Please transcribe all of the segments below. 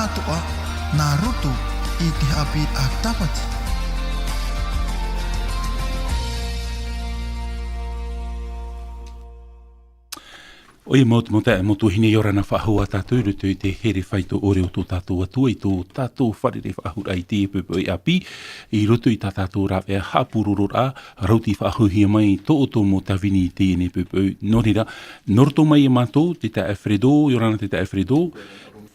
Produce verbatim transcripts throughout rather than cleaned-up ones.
Atoʻa, nā roto i te haʻapiʻiraʻa tāpati. ʻOia mau te mau taeaʻe, mau tuahine, ʻia ora na faʻahou ā tātou i roto i te here faito ʻore o tō tātou Atua, i tō tātou fārerei faʻahou raʻa i teie poʻipoʻi ʻāpī, i roto i tā tātou rāveʻa haʻapurororaʻa, rauti faʻahouhia mai tō ʻoutou mau tāvini i teie nei poʻipoʻi. Nō reira, nō roto mai ia mātou, te taeaʻe Fredo, ʻia ora na te taeaʻe Fredo,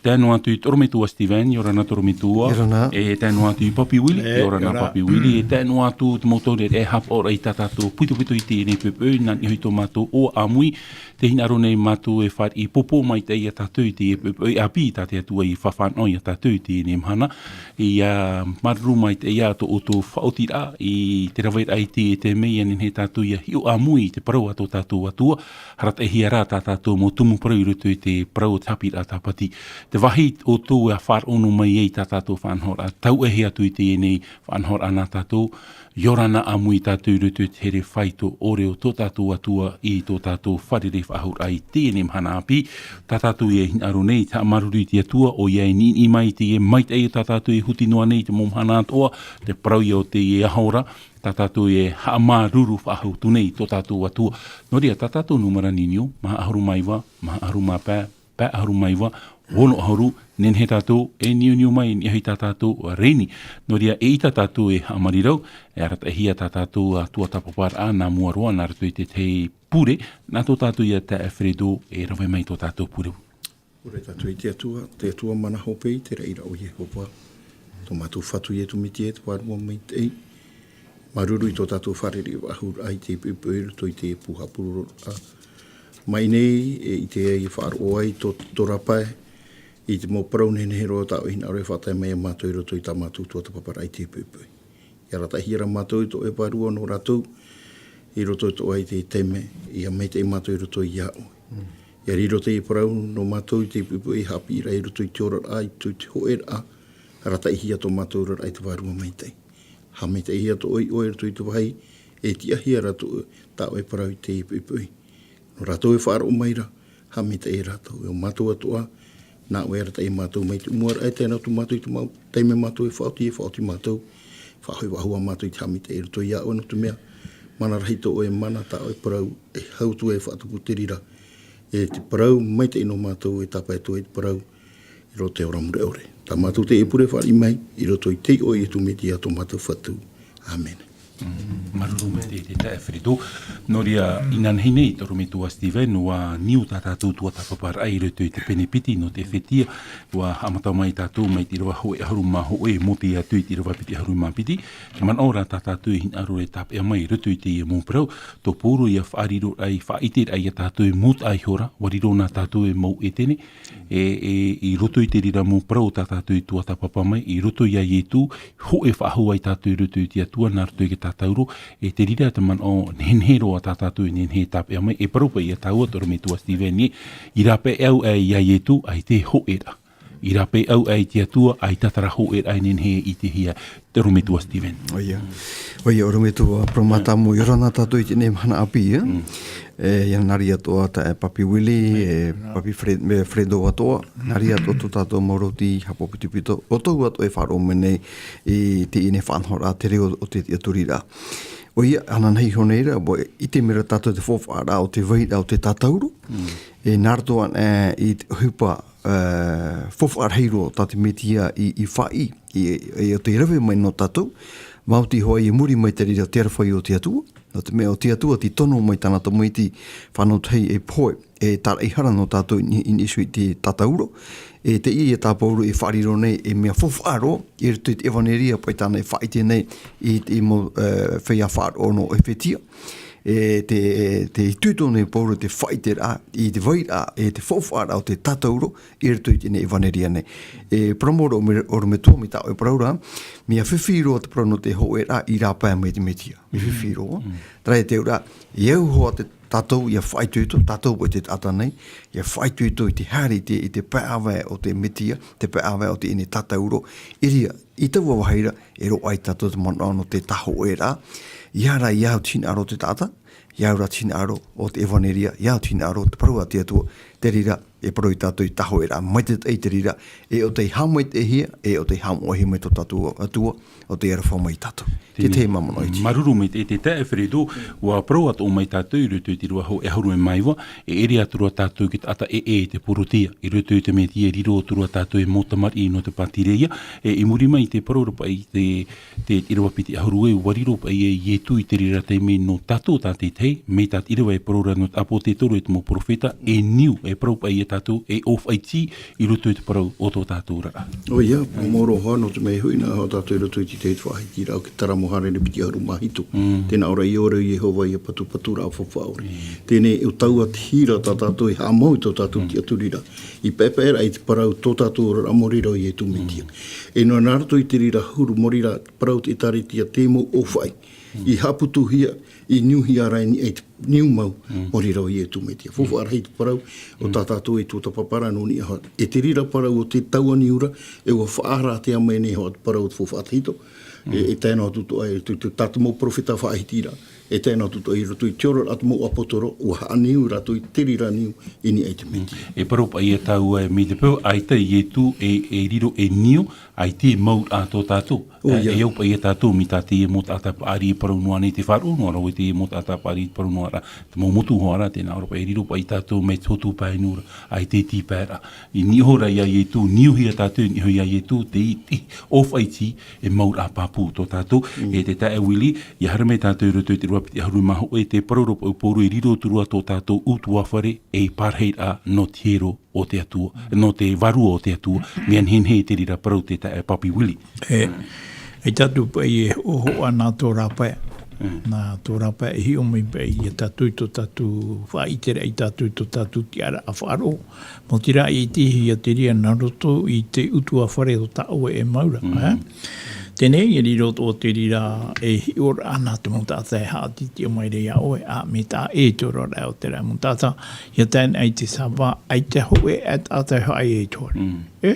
tae noa atu i te ʻorometua Steven, ʻia ora na te ʻorometua. ʻIa ora na. E tae noa atu i Papi Willie, E, ʻia ora na ʻia ora. Papi Willie, e tae noa atu te mau taureʻareʻa e haʻapaʻo ra i tā tātou puitu-puitu i teie nei poʻipoʻi, nā niʻa hoʻi tō mātou ʻoaʻoa mui, tē hinaʻaro nei mātou e fāriʻi pōpō maitaʻi ia tātou i teie poʻipoʻi ʻāpī, tā te Atua i fafānaʻo ia tātou i teie nei mahana, ʻia māuruuru maitaʻi ā tō ʻoutou faʻaotiraʻa i te raveraʻa i teie taime, ʻia nehenehe tātou ʻia hiʻo ʻāmui i te parau a tō tātou Atua, arataʻihia rā tā tātou mau tumu parau i roto i te parau o te haʻapiʻiraʻa tāpati. Te vāhi ʻoutou e faʻaroʻo noa mai ai i tā tātou faʻanahoraʻa, tauʻahia atu i teie nei faʻanahoraʻa nā tātou, ʻia ora na ʻāmui tātou i roto i te here faito ʻore o tō tātou Atua i tō tātou fārerei faʻahou raʻa i teie nei mahana ʻāpī, tā tātou e hinaʻaro nei, te haʻamāuruuru i te Atua, ʻoia e niʻiniʻi mai i teie maitaʻi tā tātou e huti noa nei i te mau mahana atoʻa, te parau ia o teie aho ra, tā tātou e haʻamāuruuru faʻahou atu nei i tō tātou Atua. Nō reira, tā tātou nūmera niuniu, maha ʻahuru mā iva, maha ʻahuru mā pae, pae ʻahuru mā iva, ono ʻahuru, nehenehe tātou e niuniu mai i niʻa hoʻi i tā tātou rēni. Nō reira, eʻita tātou e haʻamarirau, e arataʻihia tā tātou, ā, tuatāpaparaʻa nā mua roa, nā roto i te tahi pure, nā tō tātou ia taeaʻe Fredo e rave mai tō tātou pure. Pure tātou i te Atua, te Atua mana hope, i te reira ʻo Iehova, tō mātou Fatu Iesu Mesia, te Vārua Maitaʻi. Māuruuru i tō tātou fārerei faʻahou raʻa i teie poʻipoʻi i roto i te pū haʻapurororaʻa. Mai nei, e, i te, e faʻaroʻo ai tō, tō rāpae, i te mau parau nehenehe roa tā ʻoe hinaʻaro e faʻatae mai ia mātou i roto i tā mātou tuatāpaparaʻa i teie poʻipoʻi. ʻIa arataʻihia rā mātou i tō ʻoe Vārua nō rātou, i roto i tō ʻoe taime, ʻia maitaʻi mātou i roto iā ʻoe. Mm. ʻIa riro teie parau nō mātou i teie poʻipoʻi haʻapiʻiraʻa i roto i te oraraʻa, i roto i te hōʻēraʻa, arataʻihia tō mātou oraraʻa i te Vārua Maitaʻi. Haʻamaitaʻihia tō ʻoe iʻoa i roto i te vāhi, e tiʻahia rātou tā ʻoe parau i teie poʻipoʻi. Nō rātou e faʻaroʻo mai ra, haʻamaitaʻi rātou, e ʻo mātou atoʻa, nā ʻoe e arataʻi ia mātou mai te ʻūmuaraʻa, e tae noa atu mātou i te mau taime mātou e faʻaoti, e faʻaoti mātou, faʻahou, faʻahou ā mātou i te haʻamaitaʻi i roto iā ʻoe, nō te mea, mana rahi tō ʻoe mana, tā ʻoe parau, e hau atu e faʻatupu te reira, e te parau maitaʻi nō mātou, e tāpae atu ai te parau, i roto i te ora mure ʻore. Tā mātou teie pure fāriʻi mai, i roto i te iʻoa o Iesu Mesia tō mātou Fatu. ʻĀmene. Mm, māuruuru maitaʻi te taeaʻe Fredo. Nō reira, inanahi nei, te ʻorometua Steven, ʻua niu tā tātou tuatāpaparaʻa i roto i te pene piti nō te Efetia, ʻua haʻamata mai tātou mai te ʻīrava hōʻē ʻahuru mā hōʻē, e mōtī atu i te ʻīrava piti ʻahuru mā piti, te manaʻo ra tā tātou e hinaʻaro e tāpeʻa mai i roto i teie mau parau, tō Pauro ʻia faʻariro ai, faʻaʻite ai ia tātou e mūtaʻa iho ra, ʻua riro na tātou e mau ʻētene, e, e, i roto i te reira mau parau tā tātou i tuatāpapa mai, i roto iā Iesu, hōʻē faʻahou ai tātou i roto i te Atua, nā roto i te tātauro, e te reira te manaʻo nehenehe roa tā tātou e nehenehe e tāpeʻa mai, e parau paʻi ia tāua te ʻorometua Steven ē, i rāpae au aʻe iā Iesu, ʻaita e hōʻē ra. I rāpae au aʻe i te Atua, ʻaita terā hōʻēraʻa e nehenehe e ʻitehia, te ʻorometua Steven. ʻOia. ʻOia, ʻorometua Parau Mātāmua, ʻia ora na tātou i teie nei mahana ʻāpī, ē? Mm. E, ʻia nā reira atoʻa taeaʻe Papi Willie, e, Papi Fred-, e, Fredo atoʻa, nā reira atoʻa tō tātou mau rauti haʻapāpū ʻāpitipito, ʻoutou atoʻa e faʻaroʻo mai nei i teie nei faʻanahoraʻa, te reo o te tiʻaturiraʻa. ʻOia, ananahi iho nei ra, ʻua ʻite mai ra tātou te faufaʻaraʻa o te vairaʻa o te tātauro. Mm. E nā roto anaʻe i te ʻohipa, e, faufaʻa rahi roa tā te Mesia i, i faʻaʻī, i, i, o tei rave mai nō tātou, maoti hoʻi i muri mai te reira o te aroha o te Atua, nō te mea ʻo te Atua tei tono mai tāna Tamaiti fānau tahi e pohe, e tāraʻehara nō tātou i, i niʻa iho i te tātauro, e teie tā Pauro e faʻariro nei, e mea faufaʻa roa, i roto i te ʻevaneria paʻi tāna e faʻaʻite nei i te mau, e, feiā faʻaroʻo nō Efetia. E te, te itoito nei Pauro te faʻaʻiteraʻa i te vairaʻa, e te faufaʻaraʻa o te tātauro, i roto i teie ʻevaneria nei. E parau mau ra ʻorometua mai tā ʻoe parau ra, mea fifi roa te parau nō te hōʻēraʻa i rāpae mai te Mesia. Mea fifi roa. Mm. Terā ia te auraʻa, e au hoʻi te tātou ʻia faʻaitoito, tātou paʻi te taʻata nei, ʻia faʻaitoito i te haere i te, i te pae ʻāvae o te Mesia, te pae ʻāvae o teie nei tātauro, i reira, i taua vāhi ra, e roaʻa ia tātou te manaʻo nō te hōʻēraʻa, ʻia ora, ʻia au te hinaʻaro o te taʻata, ʻia au rā te hinaʻaro o te ʻevaneria, ʻia au te hinaʻaro o te parau a te Atua, Te reira, e parau ia tātou i tā hōʻē rā, mai te taʻi te reira, e ʻo tei haʻamaitaʻihia, e ʻo tei haʻamoʻahia mai tō tātou Atua, ʻo tei aroha mai ia tātou. Te tahi māmā noa iti. Māuruuru maitaʻi te taeaʻe Fredo, ʻua parau atoʻa mai tātou i roto i te ʻīrava hōʻē ʻahuru e mā iva, e ʻere atu ra tātou i te taʻata ʻē ʻē i te porotia, i roto i te Metia e riro atu ra tātou ei mau tamariʻi nō te pātireia, e i muri mai i te parau ra paʻi te te ʻīrava piti ʻahuru e, ʻua riro paʻi e Ietu i te reira taime nō tātou tātaʻitahi, mai tā te ʻīrava e parau ra nō te ʻāpōsetolo e te mau perofeta, e niu, e parau paʻi ia tātou, e ʻōfaʻi iti i roto i te parau o tō tātou oraraʻa. ʻOia, ʻua maoro hoʻi nō te mea e hoʻi na hoʻi tātou i roto i te tahi faʻahitiraʻa o te Taramo Hānere piti ʻahuru mā hitu. Tēnā ʻō ra, ʻia ora Iehova, ʻia patupatu ra, ʻa faʻaʻore. Teie nei, ʻo taua te hira tā tātou e haʻamau i tō tātou tiʻaturiraʻa. I paepaeraʻa i te parau tō tātou oraraʻa mō reira ʻo Ietu Metia. E nō, nā roto i te reira huru mō reira parau te ʻĒtārētia te mau ʻōfaʻi. I haʻaputuhia, i niuhia ra i niʻa i te niu mau, mō reira ʻo Ietu Metia. Faufaʻa rahi te parau, ʻo tā tātou e tuatāpapa ra nō niʻa hoʻi. E te reira parau o te taua niu ra, e ʻua faʻaara atu mai nei hoʻi te parau o te faufaʻa tahito. E, e tae noa atu atoʻa, e te, te, tā te mau perofeta faʻahiti ra. E tae noa atu atoʻa i roto i te oraraʻa a te mau ʻāpōsetolo, ʻua haʻaniu rātou i te reira niu i niʻa i te Metia. E parau paʻi ia tāua e mai te peu, ʻaita Ietu e, e riro ei niu, ʻaita e mau ra tō tātou. ʻOia. E, e au paʻi ia tātou, mai tā teie mau taʻata paʻari e parau noa nei te faʻaroʻo noa ra, ʻo teie mau taʻata paʻari e parau noa ra, te mau motu hoʻi ra, tēnā ʻō ra paʻi e riro paʻi tātou mai te hotu pae nū ra, ʻaita e tīpaeraʻa. I niʻa iho ra ia Ietu, niuhia tātou, i niʻa iho ia Ietu, te, te ʻōfaʻi iti, e mau ra pāpū tō tātou, e te taeaʻe Willie, ʻia haere mai tātou i roto i te ʻīrava piti ʻahuru mā hōʻē, te parau ra paʻi ʻo Pauro e riro atu ra tō tātou ʻutuāfare, ei parahiraʻa nō te hiero o te Atua, nō te Vārua o te Atua, mea nehenehe i te reira parau te taeaʻe Papi Willie. E, e tātou paʻi e hoʻohoʻo nā tō rāpae. Nā tō rāpae e hiʻo mai paʻi ia tātou i tō tātou faʻaʻiteraʻa ia tātou i tō tātou tiʻaraʻa faʻaroʻo. Mau te reira e ʻitehia te reira nā roto i te ʻutuāfare o tā ʻoe e mau ra, ē? Teie nei, e riro atoʻa te reira e hiʻoraʻa nā te mau taʻata e haʻatītīʻa mai ra ia ʻoe, ā, mai tā ʻoe i te oraraʻa o terā mau taʻata, ʻia tae noa i te Sāvā, ʻaita hōʻē taʻata e haʻaea i te hoare. Ē?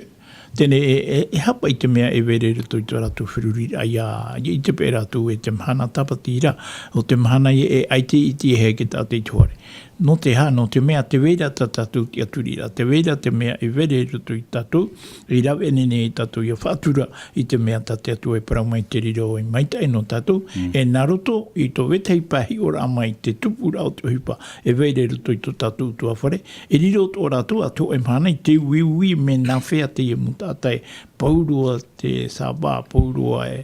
Teie nei, e, e, e aha paʻi te mea e vai ra i roto i tō rātou feruriraʻa, ʻia, ʻia ʻite paʻi rātou e te mahana tāpati ra, ʻo te mahana ïa e ʻaita e ʻitehia e te taʻata i te hoare. Nō te aha, nō te mea tē vai ra tā tātou tiʻaturiraʻa, tē vai ra te mea e vai ra i roto ia tātou, e rave anaʻe nei tātou ʻia faʻatura i te mea tā te Atua e parau mai te reira ʻoia maitaʻi nō tātou, e nā roto i tō vetahi pae hiʻoraʻa mai te tupuraʻa o te ʻohipa, e vai ra i roto i tō tātou ʻutuāfare, e riro atoʻa rātou ā te hōʻē mahana i te uiui mea nāfea teie mau taʻata e pauroa te Sāvā, pauroa e,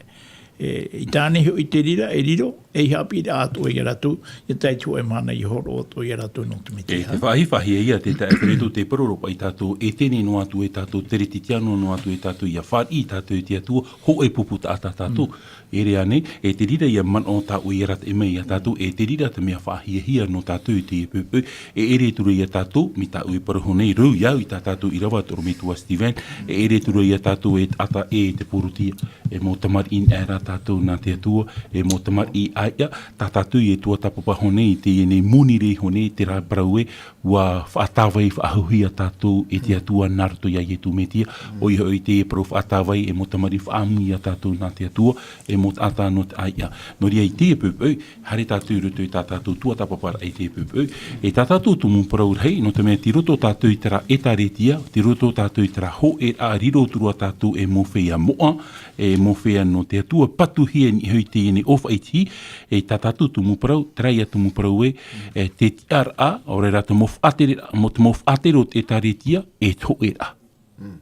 e, i tāne hoʻi te reira, e riro, ei haʻapiʻiraʻa atoʻa ia rātou, ʻia tae i te hōʻē mahana ʻia hōroʻa atoʻa ia rātou nō te Metia. E te faʻahiahia ia te taeaʻe Fredo, tē parau ra paʻi tātou, e teie noa atu e tātou, teretitiano noa atu e tātou, ʻia fāriʻi tātou i te Atua, hōʻē pupu taʻata tātou. E ʻere ānei, e te reira ïa manaʻo tāʻoe ʻia arataʻi mai ia tātou, e te reira te mea faʻahiahia nō tātou i teie poʻipoʻi, e ʻere atu ra ia tātou, mai tāʻu e parau iho nei, rau ia au i tā tātou ʻīrava, tō ʻorometua Steven, e ʻere atu ra ia tātou e taʻata ʻē i te porotia, e mau tamariʻi anaʻe rā tātou nā te Atua, e mau tamariʻi ʻāiʻa, tā tātou e tuatāpapa iho nei i teie nei, monirē iho nei, terā parau ē, ʻua faʻatāvai, faʻahauhia tātou e te Atua nā roto ia Ietu Metia, ʻoia hoʻi teie parau faʻatāvai, e mau tamariʻi faʻaʻamu ia tātou nā te Atua, e mau taʻata nō te ʻāiʻa. Nō reira i teie poʻipoʻi, haere tātou i roto i tā tātou tuatāpaparaʻa i teie poʻipoʻi, e tā tātou tumu parau rahi, nō te mea tei roto tātou i terā ʻĒtārētia, tei roto tātou i terā hōʻēraʻa, riro atu ra tātou ei mau feiā moʻa, ei mau feiā nō te Atua, patuhia i niʻa iho i teie nei ʻōfaʻi iti, e tā tātou tumu parau, terā ïa tumu parau ē, e te tiʻaraʻa, ʻaore rā te mau faʻatere, mau, te mau faʻatere o te ʻĒtārētia, e te hōʻēraʻa.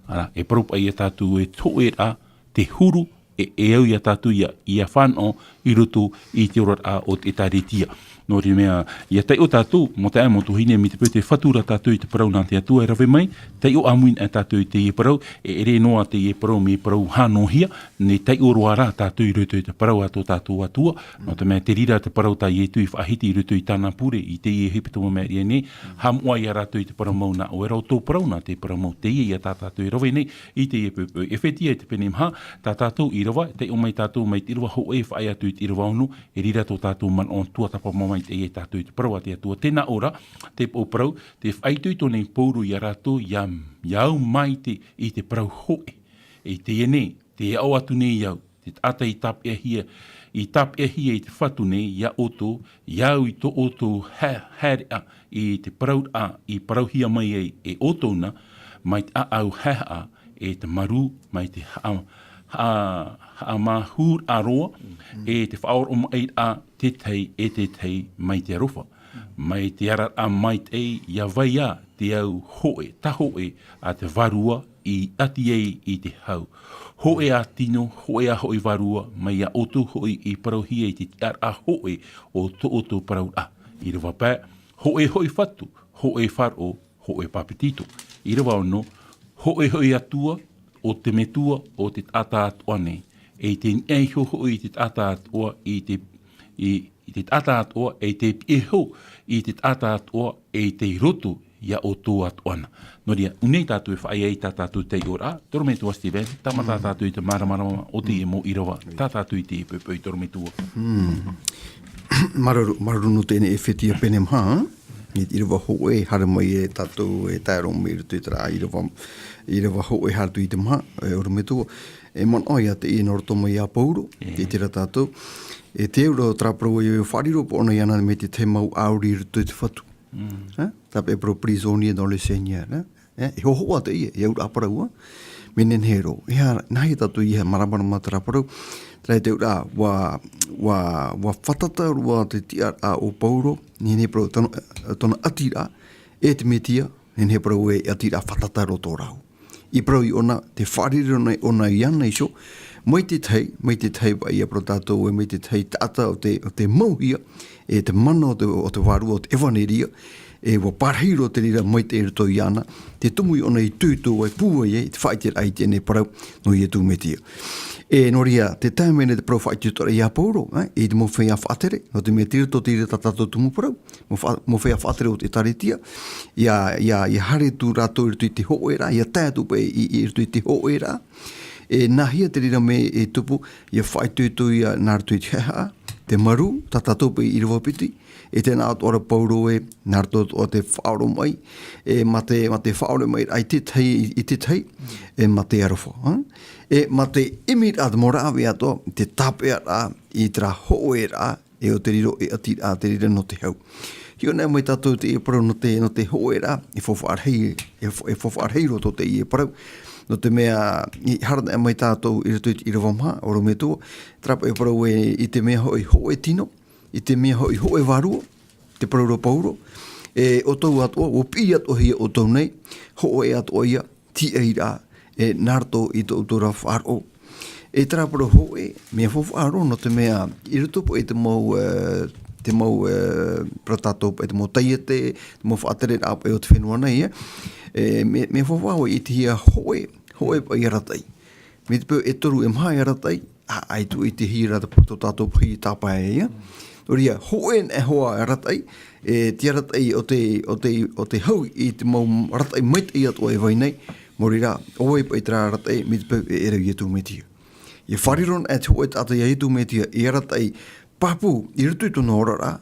Ā, e parau paʻi ia tātou e te hōʻēraʻa, te huru, e, e au ia tātou ʻia, ʻia fānaʻo i roto i te oraraʻa o te ʻĒtārētia. Nō te mea, ʻia taiʻo tātou, mau taeaʻe, mau tuahine, mai te peu tē fatu ra tātou i te parau nā te Atua e rave mai, taiʻo ʻāmui anaʻe tātou i teie parau, e ʻere noa teie parau mea parau hānōhia, e taiʻo roa rā tātou i roto i te parau a tō tātou Atua, nō te mea te reira te parau tā Ietu i faʻahiti i roto i tāna pure, i teie hepetoma i maʻiri aʻe nei, haʻamoʻa ia rātou i te parau mau nā ʻoe ra, ʻo tō parau nā te parau mau, teie ïa tā tātou e rave nei, i teie poʻipoʻi. ʻEfetia i te pene maha, tā tātou ʻīrava, taiʻo mai tātou mai te ʻīrava hōʻē faʻaea atu i te ʻīrava ono, e reira tō tātou manaʻo tuatāpapa mai teie tātou i te parau a te Atua. Tēnā ʻō ra, te pō parau, tē faʻaitoito nei Pauro ia rātou, ʻia, ʻia au maite i te parau hōʻē. I teie nei, tē aʻo atu nei au, te taʻata i tāpeʻahia, i tāpeʻahia i te Fatu nei, iā ʻoutou, iā au i tō ʻoutou hae-, haereʻa i te parauraʻa i parauhia mai ai e ʻoutou na, mai te ʻāʻau haehaʻa, e te marū, mai te haʻa-, haʻa-, haʻamāhuraʻa roa, e te faʻaoromaʻiraʻa tētahi e tētahi mai te aroha. Mai te araraʻa maitaʻi, ʻia vai ā te au hōʻē, tā hōʻē a te Vārua i ʻati ai i te hau. Hōʻē ā tino, hōʻē ā hoʻi Vārua, mai iā ʻoutou hoʻi i parauhia i te tiʻaraʻa hōʻē o tō ʻoutou parauraʻa. ʻĪrava pae, hōʻē hoʻi Fatu, hōʻē Faroʻo, hōʻē Papetito. ʻĪrava ono, hōʻē hoʻi Atua, ʻo te Metua o te taʻata atoʻa nei. E i te niʻa iho hoʻi i te taʻata atoʻa, i te, i, i te taʻata atoʻa, e i te piʻi iho i te taʻata atoʻa, e i te roto iā ʻoutou atoʻa na. Nō reira, ʻu nei tātou e faʻaea i tā tātou taiʻoraʻa, Torometua Steven, tāmata tātou i te māramarama o teie mau ʻīrava, tā tātou i teie poʻipoʻi Torometua. Māuruuru, māuruuru nō teie nei e Feti a Penema, ā? I te ʻīrava hōʻē, haere mai e tātou e tae roa mai i roto i terā ʻīrava, ʻīrava hōʻē haere atu i te maha, e ʻorometua. E manaʻo ia teie nō roto mai iā Pauro, e. Tē ʻite ra tātou. E te auraʻa terā parau e faʻariro paʻi ʻōna iāna mai te tahi mau ʻāuri i roto i te Fatu. Ā? Tāpeʻa parau prisonnier dans le Seigneur, ā? E, e hōhoʻa teie, e auraʻa parau, ā? Mea nehenehe roa. E aha, nāhea tātou i māramarama terā parau? Terā te auraʻa, ʻua, ʻua, ʻua fātata roa te tiʻaraʻa o Pauro, nehenehe parau tōna, tōna ʻatiraʻa, e te Metia, nehenehe parau e ʻatiraʻa fātata roa tō rāua. I parau iāna, tē faʻariro nei ʻōna iāna iho, mai te tahi, mai te tahi paʻi ia parau tātou, e mai te tahi taʻata o te, o te mauhia, e te mana o te, o te Vārua, o te ʻEvaneria, e ʻua parahi roa te reira maitaʻi i roto iāna, te tumu iāna i tuitui ai, pūai ai, i te faʻaʻiteraʻa i teie nei parau nō Ietu Metia. E nō reira, tē tae mai nei te parau faʻaitoitoraʻa iā Pauro, ā, i te mau feiā faʻatere, nō te mea tei roto i reira tā tātou tumu parau, mau fa-, mau feiā faʻatere o te ʻĒtārētia, ʻia, ʻia, ʻia haere atu rātou i roto i te hōʻēraʻa, ʻia tae atu paʻi i, i, i roto i te hōʻēraʻa, e nāhea te reira mea e tupu, ʻia faʻaitoito ia nā roto i te haehaʻa, te marū, tā tātou paʻi ʻīrava piti, e tē nā atoʻa ra Pauro ē, nā roto atoʻa te faʻaoromaʻi, e mā te, mā te faʻaoromaʻiraʻa i te tahi, i, i te tahi, e mā te aroha, ā? E mā te ʻimiraʻa te mau rāveʻa atoʻa, te tāpeʻaraʻa i terā hōʻēraʻa, e ʻo te riro e ʻatiraʻa te reira nō te hau. Hiʻo anaʻe mai tātou teie parau nō te, nō te hōʻēraʻa, e faufaʻa rahi, e fa-, e faufaʻa rahi roa tō teie parau. Nō te mea, i haere anaʻe mai tātou i roto i te ʻīrava maha, ʻorometua, terā paʻi parau ē, i te mea hoʻi hōʻē tino, i te mea hoʻi hōʻē vārua, te parau ra Pauro, e ʻoutou atoʻa, ʻua piʻi atoʻahia ʻoutou nei, hōʻē atoʻa ia, tiʻairaʻa, e nā roto i tō ʻoutou ra faʻaroʻo. E terā parau hōʻē, mea faufaʻa roa nō te mea, i roto paʻi i te mau, e, te mau, e, parau tātou paʻi te mau taiete, te mau faʻatereraʻa paʻi o te fenua nei, e. E, mea, mea faufaʻa ʻoe i te hia hōʻē, hōʻē paʻi arataʻi. Mai te peu e toru e maha e arataʻi, ʻaita ʻua ʻitehia ra tō tātou paʻi tāpae, ʻia. Nō reira, hōʻē anaʻe hoʻi arataʻi, e te arataʻi o te, o te, o te hau i te mau arataʻi maitaʻi atoʻa e vai nei, maori rā, ʻo vai paʻi terā arataʻi, mai te peu e ʻere Ietu Metia. ʻIa faʻariro anaʻe te hōʻē taʻata iā Ietu Metia, e arataʻi pāpū, i roto i tōna oraraʻa,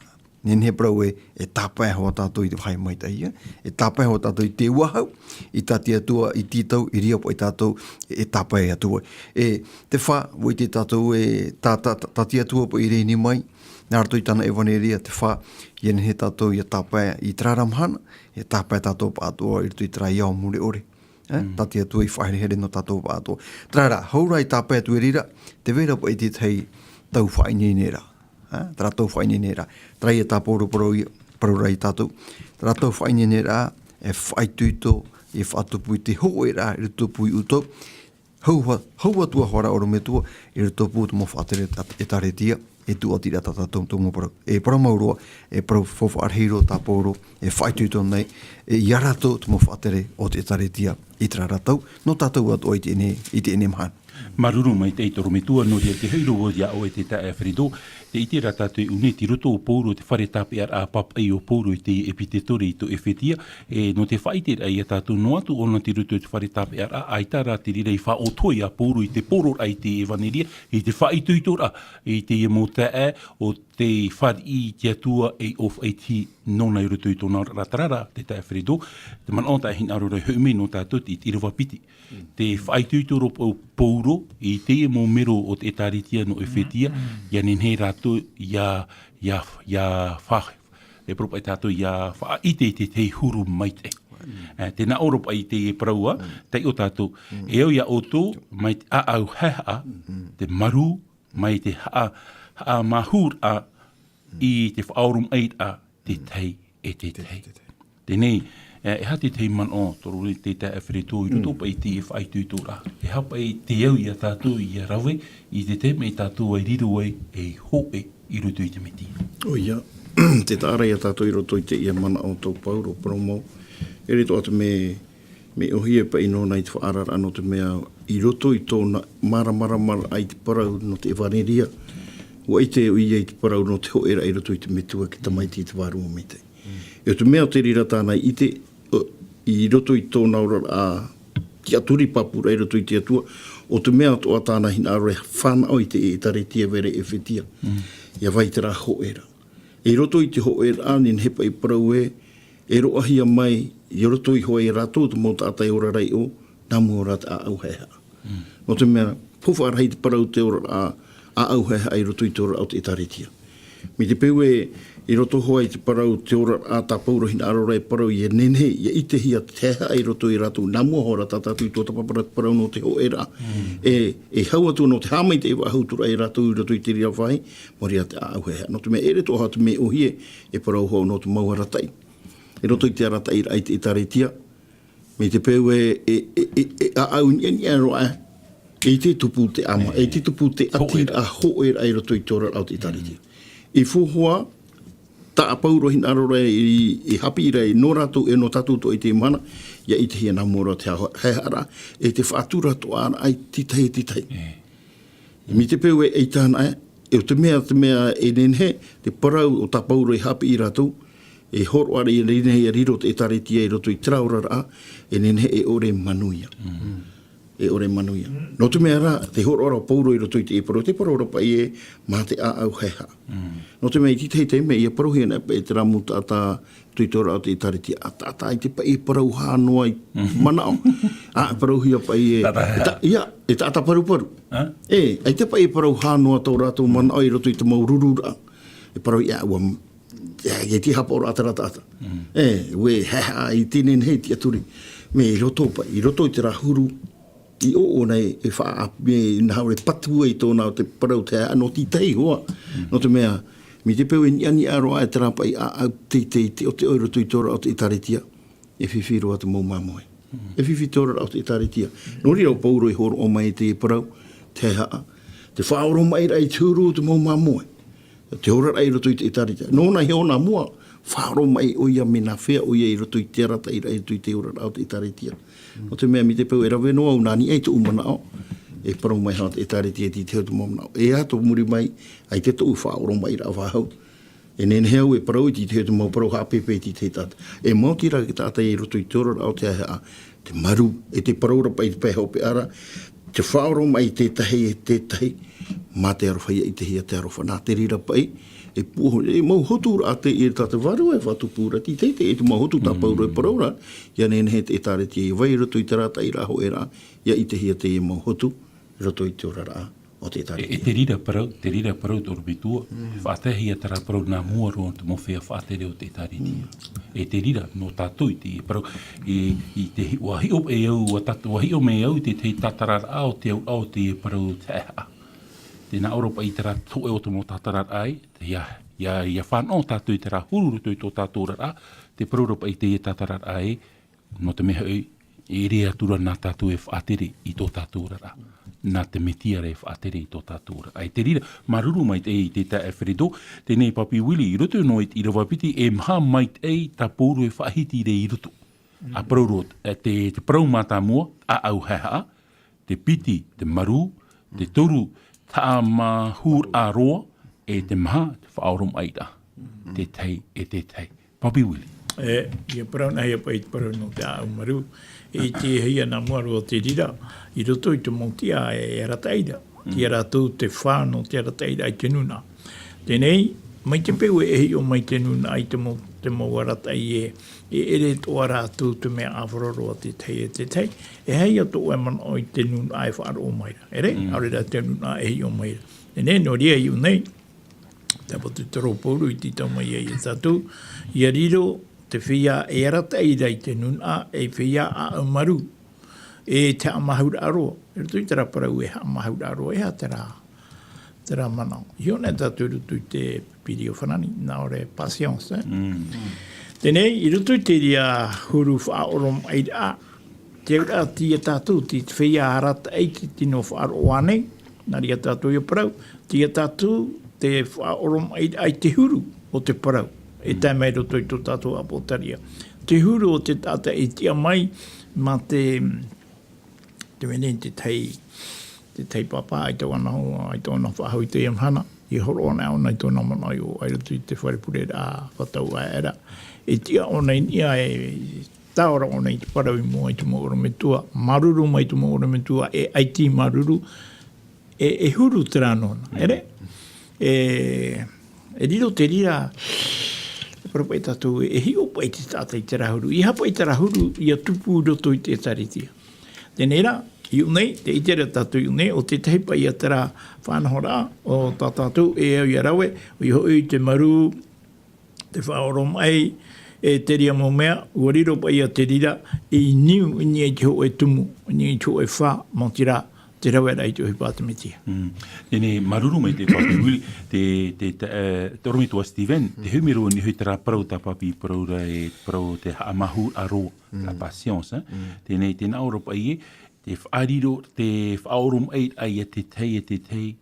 nehenehe parau ē, e tāpae hoʻi tātou i te vāhi maitaʻi, ʻia. E tāpae hoʻi tātou i te uāhau, i tā te Atua, i tītau, i reira paʻi tātou, e, e tāpae atu ai. E, te fā, ʻua ʻite tātou ē, tā, tā, tā, tā te Atua paʻi i rēni mai, nā roto i tāna ʻevaneria, te fā, ʻia nehenehe tātou ʻia tāpae i terā ra mahana, e tāpae tātou pāʻatoʻa i roto i terā ao mure ʻore. E, tā te Atua i faʻaherehere nō tātou pāʻatoʻa. Terā rā, hou rā i tāpae atu i reira, tē vai ra paʻi te tahi tau faʻaineineraʻa. E, terā tau faʻaineineraʻa. Terā ia tā Pauro parau ia, parau ra ia tātou. Terā tau faʻaineineraʻa, e faʻaitoito, e faʻatupu i te hōʻēraʻa, i roto pū iā ʻoutou. Hau ha-, hau atu hoʻi ra ʻorometua, i roto pū te mau faʻatere ʻĒtārētia, e tūʻati ra tā tātou tumu parau. E parau mau roa, e parau faufaʻa rahi roa tā Pauro, e faʻaitoito nei, e ia rātou te mau faʻatere o te ʻĒtārētia, i terā ra tau, nō tātou atoʻa i teie nei, i teie nei mahana. Māuruuru maitaʻi Torometua, nō reira tē haere vau iā ʻoe te taeaʻe Alfredo, tē ʻite ra tātou e ʻu nei tei roto ʻo Pauro, te fare tāpeʻaraʻa pāpaʻi o Pauro i te ʻēpetētore i tō ʻEfetia, e, nō te faʻaʻiteraʻa iā tātou noa atu ʻōna tei roto i te fare tāpeʻaraʻa, ʻaita rā te reira i faʻaʻoto iā Pauro i te poroʻraʻa i te ʻevaneria, i te faʻaitoitoraʻa, i teie mau taeaʻe, ʻo te fāriʻi i te Atua ei ʻōfaʻi nōna i roto i tōna oraraʻa, terā rā, te taeaʻe Alfredo, te manaʻo tā e hinaʻaro ra e hoʻi mai nō tātou i te ʻīrava piti. Te faʻaitoito ra Pau-, Paulo i teie mau mero o te ʻĒtārētia nō ʻEfetia, ʻia nehenehe rātou ʻia, ʻia, ʻia fa-, e parau paʻi tātou ʻia faʻaʻite i te, te huru maitaʻi. E, tē nā ʻō ra paʻi teie parau ā, taiʻo tātou. E au ia ʻoutou, mai te ʻāʻau haehaʻa, te marū, mai te haʻa, haʻamāhūraʻa, i te faʻaoromaʻiraʻa, te tahi e te tahi. Teie, e, e aha te tahi manaʻo, tō rātou te taeaʻe Alfredo, i roto paʻi i te faʻaitoitoraʻa. E aha paʻi te au ia tātou ʻia rave, i te taime tātou e riro ai, ei hōʻē i roto i te Mesia. ʻOia, te taʻa ra ia tātou i roto i teie manaʻo tō Paulo, parau mau. E riro atu mea, mea ʻōhie paʻi nōna i te faʻaararaʻa nō te mea i roto i tōna māramarama i te parau nō te ʻevaneria. ʻUa ʻite ʻoia i te parau nō te hōʻēraʻa i roto i te Metua, te Tamaiti, te Vārua Maitaʻi. ʻE ʻo te mea ʻo te reira tāna i ʻite, ʻo, i roto i tōna oraraʻa tiʻaturi pāpūraʻa i roto i te Atua, ʻo te mea atoʻa tāna hinaʻaro e fānaʻo i te ʻĒtārētia vai ra i ʻEfetia. ʻIa vai terā hōʻēraʻa. I roto i te hōʻēraʻa, nehenehe paʻi parau ē, e roaʻahia mai, i roto iho ia rātou te mau taʻata e ora ra i ʻō, nā mua ora te ʻāʻau haehaʻa. Nō te mea, faufaʻa rahi te parau te oraraʻa, ʻāʻau haehaʻa i roto i te oraraʻa o te ʻĒtārētia. Mai te peu ē, i roto hoʻi i te parau te oraraʻa tā Paulo hinaʻaro ra e parau ʻia nehenehe, ʻia ʻitehia te haehaʻa i roto ia rātou, nā mua hoʻi ra tā tātou i tuatāpaparaʻa te parau nō te hōʻēraʻa. E, e hau atu nō te haʻamaitaʻi faʻahou atu ra ia rātou i roto i te reira vāhi, mai reira te ʻāʻau haehaʻa. Nō te mea ʻere atoʻa te mea ʻōhie, e parau hoʻi nō te mau arataʻi. I roto i te arataʻiraʻa i te ʻĒtārētia, mai te peu ē, e, e, e, e ʻāʻau niʻaniʻa roa, e ʻite tupu te ʻāmui, e ʻite tupu te ʻatiraʻa hōʻēraʻa i roto i te oraraʻa o te ʻĒtārētia. I faufaʻa, tā Paulo hinaʻaro ra i, i haʻapiʻi ra nō rātou e nō tātou atoʻa i teie mahana, ʻia ʻitehia nā mua ra te haehaʻaraʻa, e te faʻatura atoʻaraʻa i te tahi, te tahi. Mai te peu ē, ʻaita anaʻe, e ʻo te mea, te mea e nehenehe, te parau o tā Paulo e haʻapiʻi ia rātou, e hōroʻa ra ʻia nehenehe ʻia riro te ʻĒtārētia i roto i terā oraraʻa, e nehenehe e ʻore manuia. E ʻore manuia. Nō te mea rā, te hōroʻa ra o Paulo i roto i te parau, te parau ra paʻi ē, mā te ʻāʻau haehaʻa. Nō te mea i te tahi taime, ʻia parauhia anaʻe paʻi terā mau taʻata, i te oraraʻa o te ʻĒtārētia, ʻa taʻata ʻaita paʻi e parau hā noa i manaʻo. ʻA, e parauhia paʻi e, e ta-, ʻia, e taʻata paruparu. E, ʻaita paʻi e parau hā noa tō rātou manaʻo i roto i te mau rururaʻa. E parau ʻia, ʻua, e, e te hapaʻo ra terā taʻata. E, ʻua haehaʻa i te nehenehe tiʻaturi. Mea i roto paʻi, i roto i terā huru, i ʻō ʻōna e, e faʻa-, e nā hau e patu ai tōna o te parau te haehaʻa nō te tahi hoʻi. Nō te mea, mai te peu e niʻaniʻa roa e terā paʻi ʻāʻau teitei teʻoteʻo i roto i te oraraʻa o te ʻĒtārētia, e fifi roa te mau māmoe. E fifi te oraraʻa o te ʻĒtārētia. Nō reira ʻo Paulo e hōroʻa mai i te parau, te haehaʻa, te faʻaoromaʻiraʻa i te huru o te mau māmoe. Te oraraʻa i roto i te ʻĒtārētia. Nōna iho nā mua, faʻaoromaʻi ʻoia mea nāfea ʻoia i roto i te arataʻiraʻa i roto i te oraraʻa o te ʻĒtārētia. Nō te mea mai te peu e rave noa au nā niʻa i tōʻu manaʻo, e parau mai hoʻi te ʻĒtārētia i te tahi o te mau manaʻo. E aha tō muri mai, ʻaita tōʻu faʻaoromaʻiraʻa faʻahou. E nehenehe au e parau i te tahi o te mau parau haʻapeʻapeʻa i te tahi taʻata. E maoti rā te taʻata i roto i te oraraʻa o te haehaʻa, te marū, e te parau ra paʻi te pae hopeʻa ra, te faʻaoromaʻi i te tahi, e te tahi, mā te aroha ʻia ʻitehia te aroha. Nā te reira paʻi, e pū-, e mau hoturaʻa teie tā te Vārua e faʻatupu ra, te, te, te, e te mau hotu tā Paulo e parau ra, ʻia nehenehe te ʻĒtārētia e vai i roto i te arataʻiraʻa hōʻēraʻa, ʻia ʻitehia teie mau hotu, i roto i te oraraʻa o te ʻĒtārētia. E, e te reira parau, te reira parau tō ʻorometua, faʻataehia terā parau nā mua roa te mau feiā faʻatere o te ʻĒtārētia. E te reira, nō tātou i te parau, i, i te hi-, ʻua hiʻo mai au, ʻua tat-, ʻua hiʻo mai au i te, te tātararaʻa o te auraʻa o te parau o te haehaʻa. Tē nā ʻō ra paʻi terā hōʻē o te mau tātararaʻa ē, ʻia, ʻia, ʻia fānaʻo tātou i terā huru roto i tō tātou oraraʻa, te parau ra paʻi teie tātararaʻa ē, nō te mea hoʻi, e ʻere atu ra nā tātou e faʻatere i tō tātou oraraʻa. Nā te Mesia rā e faʻatere i tō tātou oraraʻa. E te reira, māuruuru maitaʻi i te taeaʻe Alfredo, teie nei Papi Willie, i roto noa i te ʻīrava piti, e maha maitaʻi tā Paulo e faʻahiti ra i roto. ʻA parau roa, e te, te parau mātāmua, ʻāʻau haehaʻa, te piti, te marū, te toru, haʻamāhūraʻa roa, e te maha, te faʻaoromaʻiraʻa. Te tahi, e te tahi. Papi Willie. E, ʻia parau anaʻe ia paʻi te parau nō te ʻāʻau marū. E ʻitehia nā mua roa te reira, i roto i te mau tiʻa e arataʻi ra. Tiʻa rātou te fā nō te arataʻiraʻa i te nūnaʻa. Teie nei, Mai te peu e hiʻo mai te nūnaʻa i te mau, te mau arataʻi e, e ʻere atoʻa rātou te mea ʻāfaro roa tētahi e tētahi, e aha ïa tō ʻoe manaʻo i te nūnaʻa e faʻaroʻo mai ra? ʻEre, ʻaore rā te nūnaʻa e hiʻo mai ra. Teie nei, nō reira i ʻō nei, tāpati te rōpū i tītau mai ai ia tātou, ʻia riro te feiā e arataʻi ra i te nūnaʻa, e feiā ʻāʻau marū, e te haʻamahuraʻa roa, i roto i terā parau e haʻamahuraʻa roa, e aha terā, terā manaʻo. I ʻō nei tātou i roto i te pīpīria o Farani, nā ʻō ra patience, eh? Teie nei, i roto i te reira huru faʻaoromaʻiraʻa, te auraʻa tei ia tātou, te feiā arataʻi te tino faʻaroʻo ānei, nā reira tātou ʻia parau, tei ia tātou te faʻaoromaʻiraʻa i te huru o te parau, e tae mai roto i tō tātou ʻāpōtaria. Te huru o te taʻata e tiʻa mai, mā te, te mea nei tētahi, tētahi pāpā, ʻaita ʻōna, ʻaita ʻōna faʻahou i teie mahana, e hōroʻa ana ʻōna i tōna manaʻo i ʻō, i roto i te fare pureraʻa, fātau aʻera. E tiʻa ʻōna i niʻa, e tāora ʻōna i te parau i mua i te mau ʻorometua, māuruuru mai te mau ʻorometua, e ʻaita i māuruuru, e, e huru terā nōna, ʻere? E, e riro te reira, e parau paʻi tātou, e hiʻo paʻi te taʻata i terā huru. E aha paʻi terā huru, ʻia tupu i roto i te ʻĒtārētia. Teie nei rā, i ʻō nei, tē ʻite ra tātou i ʻō nei, ʻo tētahi paʻi ia terā faʻanahoraʻa, ʻo tā tātou, e au ʻia rave, ʻoia hoʻi te marū, te faʻaoromaʻi, e te reira mau mea, ʻua riro paʻi ia te reira, i niu i niʻa i te hōʻē tumu, i niʻa i te hōʻē fā, maoti rā, te raveraʻa i te ʻohipa a te Mesia. Teie nei, māuruuru mai te pāpī Willie, te, te, te, eh, te ʻorometua Stephen, te humi roa nei hoʻi terā parau tā pāpī parau ra e parau te haʻamahuraʻa roa, la patience, eh? Teie nei, tē nā ʻō ra paʻi ē, te faʻariro, te faʻaoromaʻiraʻa ia tētahi e tētahi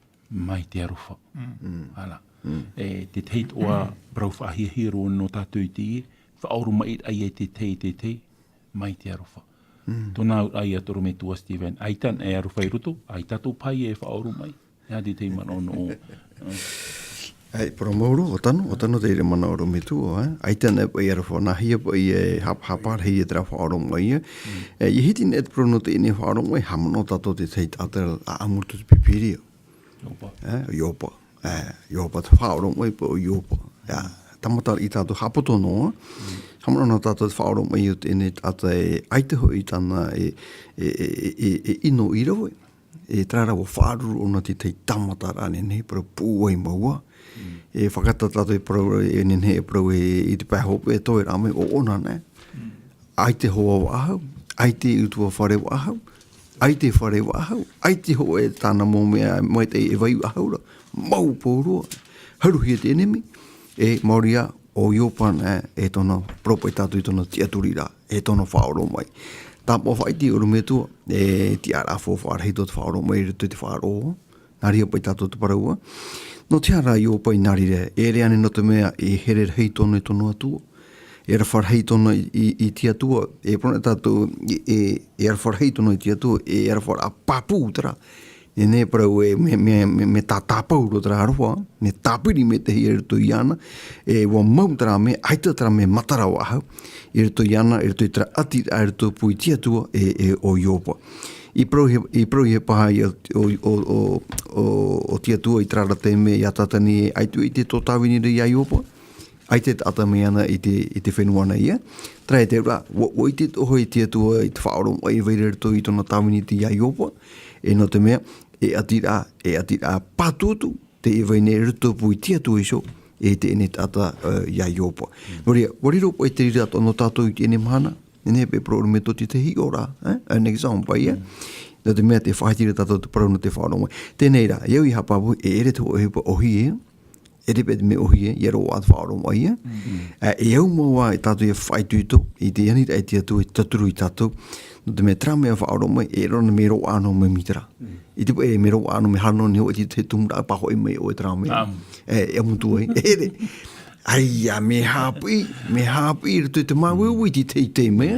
mai te aroha. Voilà. E tētahi atoʻa parau faʻahiahia roa nō tātou i teie, faʻaoromaʻiraʻa ia tētahi e tētahi mai te aroha. Tōna auraʻa ia te ʻorometua Stephen, ʻaita e aroha i roto, ʻaita tō paʻi e faʻaoromaʻi. E aha tētahi manaʻo nō ʻoe? ʻAe, parau maoro, ʻo tano, ʻo tano te reira manaʻo ʻorometua, eh? ʻAita e paʻi aroha, nāhea paʻi e hap-, haʻapārahi e terā faʻaoromaʻi, eh? E, ʻia hiti nei te parau nō teie nei faʻaoromaʻi, haʻamanaʻo tātou tētahi taʻata ʻāʻamu i te pīpīria. Ioba. Eh, Ioba. Eh, Ioba, te faʻaoromaʻi paʻi o Ioba. Ia, tāmata i tātou haʻapoto noa. Haʻamanaʻo tātou te faʻaoromaʻi o teie nei taʻata e, ʻaita hoʻi tāna e, e, e, e, e ʻino i rave. E terā rā ʻua faʻaruru ʻōna i te tāmataraʻa nehenehe parau pūai mau. E fakaʻatā tātou e parau, e nehenehe e parau e, i te pae hope e toe rā mai ʻo ʻōna nei. ʻAita e hoa faʻahou, ʻaita e ʻutuāfare faʻahou, ʻaita e fare faʻahou, ʻaita e hōʻē tāna mau mea maitaʻi e vai faʻahou ra, mau pauroa, haruhia te ʻenemi, e maori ā, ʻo Ioba nei, e tōna, parau paʻi tātou i tōna tiʻaturiraʻa, e tōna faʻaoromaʻi. Tāpaʻo faʻaʻite ʻorometua, e tiʻaraʻa faufaʻa rahi tō te faʻaoromaʻi i roto i te faʻaroʻo, nā reira paʻi tātou te parau ā. Nō te aha rā Ioba i nā reira, e ʻere ānei nō te mea, e here rahi tōna i tōna Atua. E aroha rahi tōna i, i, i te Atua, e parau nei tātou, e, e, e aroha rahi tōna i te Atua, e aroha rā pāpū terā. Nehenehe e parau e, mea, mea, mea, mea tātāpau roa terā aroha, mea tāpiri maitaʻihia i roto iāna, e ʻua mau terā mea, ʻaita terā mea matara faʻahou, i roto iāna, i roto i terā ʻati, i roto pū i te Atua, e, e ʻo Ioba. I parauhia, i parauhia paha ia ʻo, ʻo, ʻo, ʻo, ʻo te Atua i terā rā taime ia Satani e ʻaita e ʻite tō Tāvini ra ia Ioba. ʻAita e taʻata mai ana i te, i te fenua nei ia. Terā e te reira, ʻua, ʻua ʻite atoʻa hoʻi te Atua i te faʻaoromaʻi e vai ra i roto i tōna Tāvini ia Ioba. E nō te mea, e ʻati rā, e ʻati rā pātūtū, tē vai nei i roto pū i te Atua iho, e teie nei taʻata, e, ia Ioba. Nō reira, ʻua riro paʻi te reira atoʻa nō tātou i teie mahana, nehenehe e parau ʻorometua te hiʻoraʻa, eh? Un exemple, ia. Nō te mea tē faʻahiti ra tātou te parau nō te faʻaoromaʻi. Teie rā, e au i haʻapāpū, e ʻere te hōʻē ʻohipa ʻōhie, e ʻere paʻi te mea ʻōhie, ʻia roaʻa te faʻaoromaʻi, eh? Ā, e au mau ā, e tātou ʻia faʻaitoito, i te aniraʻa e te Atua, e tauturu ia tātou. Nō te mea terā mea faʻaoromaʻi, e ʻere ānei mea roaʻa noa mai mai terā. ʻIte paʻi e mea roaʻa noa mai, haere noa nei hoʻi te, te tumuraʻa e pāhoʻi mai ʻoe terā mea. ʻAmu. E, e ʻamu atu ai. E ʻere. ʻAita, mea haʻapiʻi, mea haʻapiʻi i roto i te māuiui i te tahi taime.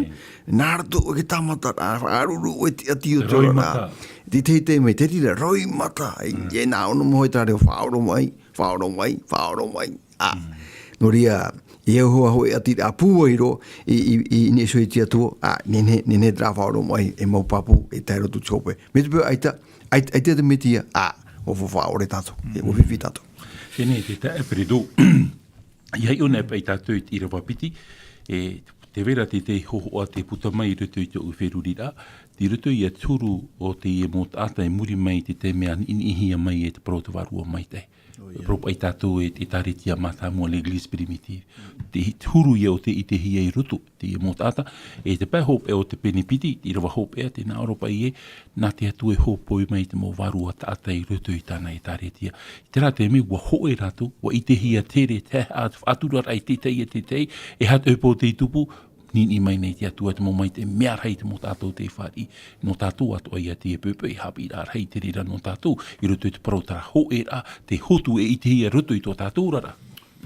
Nā roto i te tāmataraʻa, faʻaruru ʻoe i te ʻati o te oraraʻa. I te tahi taime, te reira, roimata. E, e nā ʻō noa mai hoʻi terā reo faʻaoromaʻi, faʻaoromaʻi, faʻaoromaʻi. Ā. Nō reira, e au hoʻi e ʻati rā pūai roa, i, i, i niʻa iho i te Atua, ā, nehenehe, nehenehe terā faʻaoromaʻi, e mau pāpū, e tae roto i te hope. Mai te peu ʻaita, ʻaita, ʻaita te Mesia, ā, ʻua fa-, faʻaʻore tātou, e ʻua fifi tātou. Teie te taeaʻe Peredo. ʻIa hiʻo nei paʻi tātou i te ʻīrava piti, e, tē vai ra te, te hōhoʻa tē puta mai i roto i tōʻu feruriraʻa, i roto ia te huru o teie mau taʻata i muri mai i te taime a niʻiniʻihia mai e te parau o te Vārua Maitaʻi. ʻO ia. Parau paʻi tātou e te ʻĒtārētia mātāmua, l'Église primitive. Te hi-, te huru ia o tē ʻitehia i roto, teie mau taʻata, e te pae hopeʻa o te pene piti, te ʻīrava hopeʻa, tē nā ʻō ra paʻi ē, nā te Atua e hōpoi mai te mau vārua taʻata i roto i tāna ʻĒtārētia. I terā taime ʻua hōʻē rātou, ʻua ʻitehia te here, te haʻehaʻa, te faʻaturaraʻa i te tahi e te tahi, e aha te ʻohipa tei tupu, niʻiniʻi mai nei te Atua te mau maitaʻi, mea rahi te mau taʻata tei fāriʻi, nō tātou atoʻa ia te poʻipoʻi, haʻapiʻiraʻa rahi te reira nō tātou, i roto i te parau terā hōʻēraʻa, te hotu e ʻitehia i roto i tō tātou oraraʻa.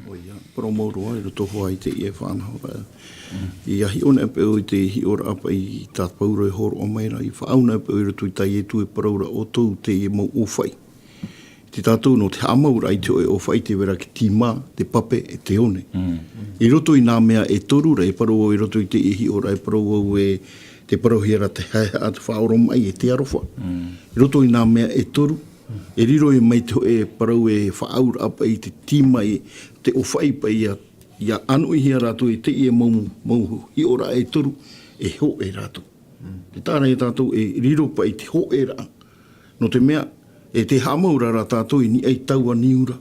ʻO ia, parau mau roa, i roto hoʻi i teie fānaʻo, e, ʻia hiʻo nei paʻi ʻoe i te hiʻoraʻa paʻi tā Pauro e hōroʻa mai ra, ʻia faʻaau nei paʻi ʻoe i roto i tā Ietu e parau ra ʻoutou teie mau ʻōfaʻi. Tei tātou nō te haʻamauraʻa i te hōʻē ʻōfaʻi tē vai ra te tīmā, te pape, e te one. Mm. I roto i nā mea e toru ra, e parau au i roto i teie hiʻoraʻa, e parau au e tē parauhia ra te haʻehaʻa, te faʻaoromaʻi, e te aroha. Mm. I roto i nā mea e toru, e riro mai te hōʻē parau e faʻaauraʻa paʻi i te tīmā, i te ʻōfaʻi paʻi ʻia, ʻia ʻānoʻihia rātou e teie mau, mau hiʻoraʻa e toru, e hōʻē rātou. Mm. Tē taʻa ra ia tātou e riro paʻi te hōʻēraʻa. Nō te mea, e tē haʻamauraʻa ra tātou i niʻa i taua niu ra.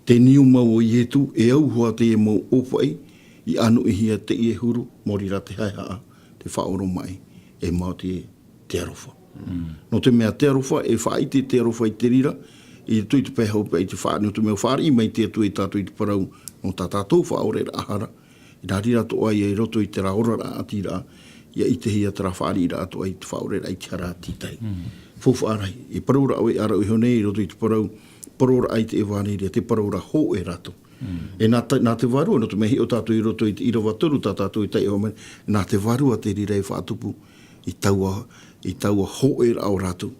Te niu mau o Ietu, e au hoʻi teie mau ʻōfaʻi, i ʻānoʻihia teie huru, maori rā te haʻehaʻa, te faʻaoromaʻi, e maoti te aroha. Mm. Nō te mea te aroha, e faʻaʻite te aroha i te reira, i roto i te pae hopeʻa i te faʻa-, nō te mea fāriʻi mai te Atua ia tātou i te parau, nō tā tātou faʻaoreraʻa ra, i nā reira atoʻa ia i roto i terā oraraʻa ʻātīraʻa, ʻia ʻitehia terā fāriʻiraʻa atoʻa i te faʻaoreraʻa i te hara tītahi. Mm. Faufaʻa rahi, e parau ra ʻoe e ʻāraʻu iho nei i roto i te parau, parauraʻa i te ʻEvaneria, te parau ra hōʻē rātou. Mm. E nā te, nā te Vārua, nō te mea hiʻo tātou i roto i te ʻīrava toru, tā tātou e taiʻo mai, nā te Vārua te reira e faʻatupu i taua, i taua hōʻēraʻa o rātou,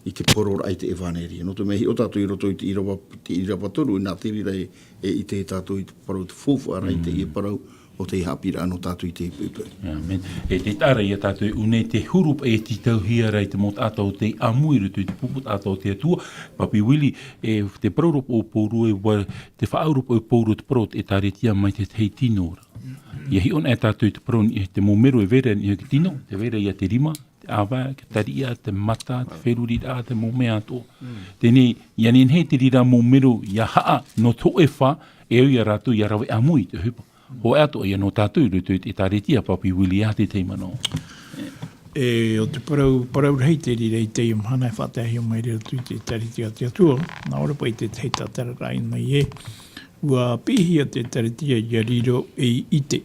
i te parauraʻa i te ʻEvaneria. Nō te mea hiʻo tātou i roto i te ʻīrava, te ʻīrava toru, nā te reira e, e ʻite tātou i te parau, te faufaʻa rahi i teie parau, ʻo te haʻapiʻiraʻa nō tātou i te poʻipoʻi. ʻĀmene. E tē taʻa ra ia tātou e ʻū nei te huru paʻi e tītauhia ra i te mau taʻata tei ʻāmui i roto i te pupu taʻata o te Atua, Papi Willie, e te parau ra paʻi ʻo Pauro e ua, te faʻaau ra paʻi ʻo Pauro te parau o te ʻĒtārētia mai te tahi tino ra. ʻIa hiʻo nei tātou i te parau, i te mau mero e vai ra i te tino, tē vai ra ia te rima, te ʻāvae, te tariʻa, te mata, te feruriraʻa, te mau mea atoʻa. Mm. Teie, ʻia nehenehe te reira mau mero ʻia haʻa, nō te hōʻē fā, e au ia rātou ʻia rave ʻāmui i te ʻohipa. Hōʻē atoʻa ia nō tātou i roto i te ʻĒtārētia, Papi Willie, e aha te tahi manaʻo? E, ʻo te parau, parau rahi te reira i teie mahana e faʻataehia mai ra i roto i te ʻĒtārētia a te Atua, nā ʻō ra paʻi te tahi tātararaʻa i ʻō nei ē, ʻua piʻihia te ʻĒtārētia ʻia riro ei ʻite.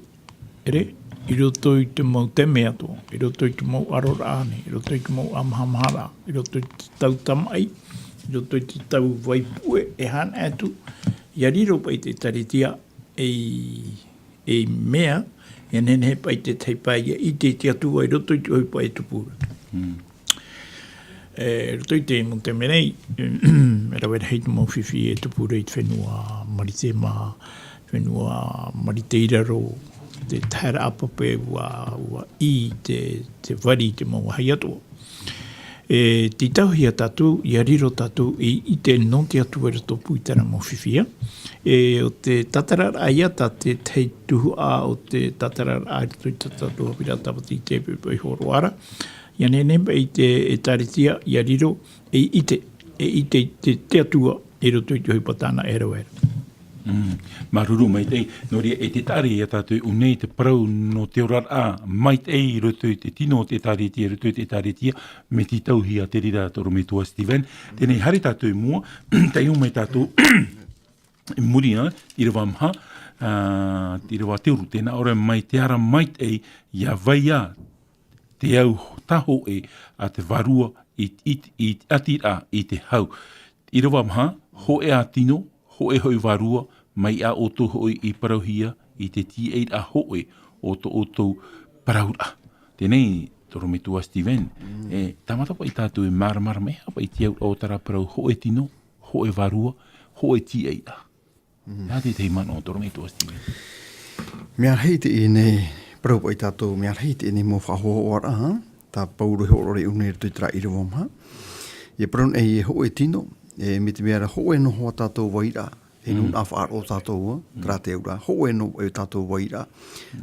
Ere, i roto i te mau taime atoʻa, i roto i te mau ʻaroraʻa ānei, i roto i te mau ʻāmahamaharaʻa, i roto i te tau tamaʻi, i roto i te tau vaipuʻe, e aha atu, ʻia riro paʻi te ʻĒtārētia ei, ei mea, ʻia nehenehe paʻi te tahi pae ʻia ʻite i te Atua i roto i te ʻohipa e tupu ra. Mm. E, i roto i te mau taime nei, e rave rahi te mau fifi e tupu ra i te fenua Marite mā, fenua Marite i raro, te taheraʻa pape ʻua, ʻua ʻī te, te vari i te mau vāhi atoʻa. E tītauhia tātou, ʻia riro tātou ei ʻite nō te Atua i rotopū i terā mau fifi ā. E, ʻo te tātararaʻa ia tā te tahi tuhaʻa o te tātararaʻa i roto i tā tātou haʻapiʻiraʻa tāpati i te poʻipoʻi hōroʻa ra. ʻIa nehenehe paʻi te ʻĒtārētia, ʻia riro, ei ʻite, ei ʻite i te, te Atua, i roto i te ʻohipa tāna e rave ra. Mm. Māuruuru maitaʻi, nō reira e tē taʻa ra ia tātou e ʻū nei te parau nō te oraraʻa maitaʻi i roto i te tino o te ʻĒtārētia, i roto i te ʻĒtārētia, mea tītauhia te reira tō ʻorometua Steven. Teie nei haere tātou i mua, taiʻo mai tātou, i muri, ā, ʻīrava maha, ā, ʻīrava toru, tē nā ʻō ra mai te ara maitaʻi, ʻia vai ā, te au tāhōʻē a te Vārua i, i, i te ʻātīraʻa i te hau. ʻĪrava maha, hōʻē ā tino, hōʻē hoʻi vārua, mai iā ʻoutou hoʻi i parauhia i te tīaʻiraʻa hōʻē o tō ʻoutou parauraʻa. Teie nei, tō ʻorometua Steven, mm, e, tāmata paʻi tātou e māramarama, e aha paʻi te auraʻa o terā parau hōʻē tino, hōʻē vārua, hōʻē tīaʻiraʻa. Mm. Nā te tahi manaʻo tō ʻorometua Steven. Mea rahi teie nei, parau paʻi tātou, mea rahi teie nei mau faʻahōhoʻaraʻa, tā Pauro e hōroʻa ra i ʻō nei i roto i terā ʻīrava maha. ʻIa parau nei e hōʻē tino, e, me te mea ra, hōʻē noa tātou vairaʻa, e, nūnaʻa faʻaroʻo tātou, ā, terā te auraʻa, hōʻē noa e tātou vairaʻa.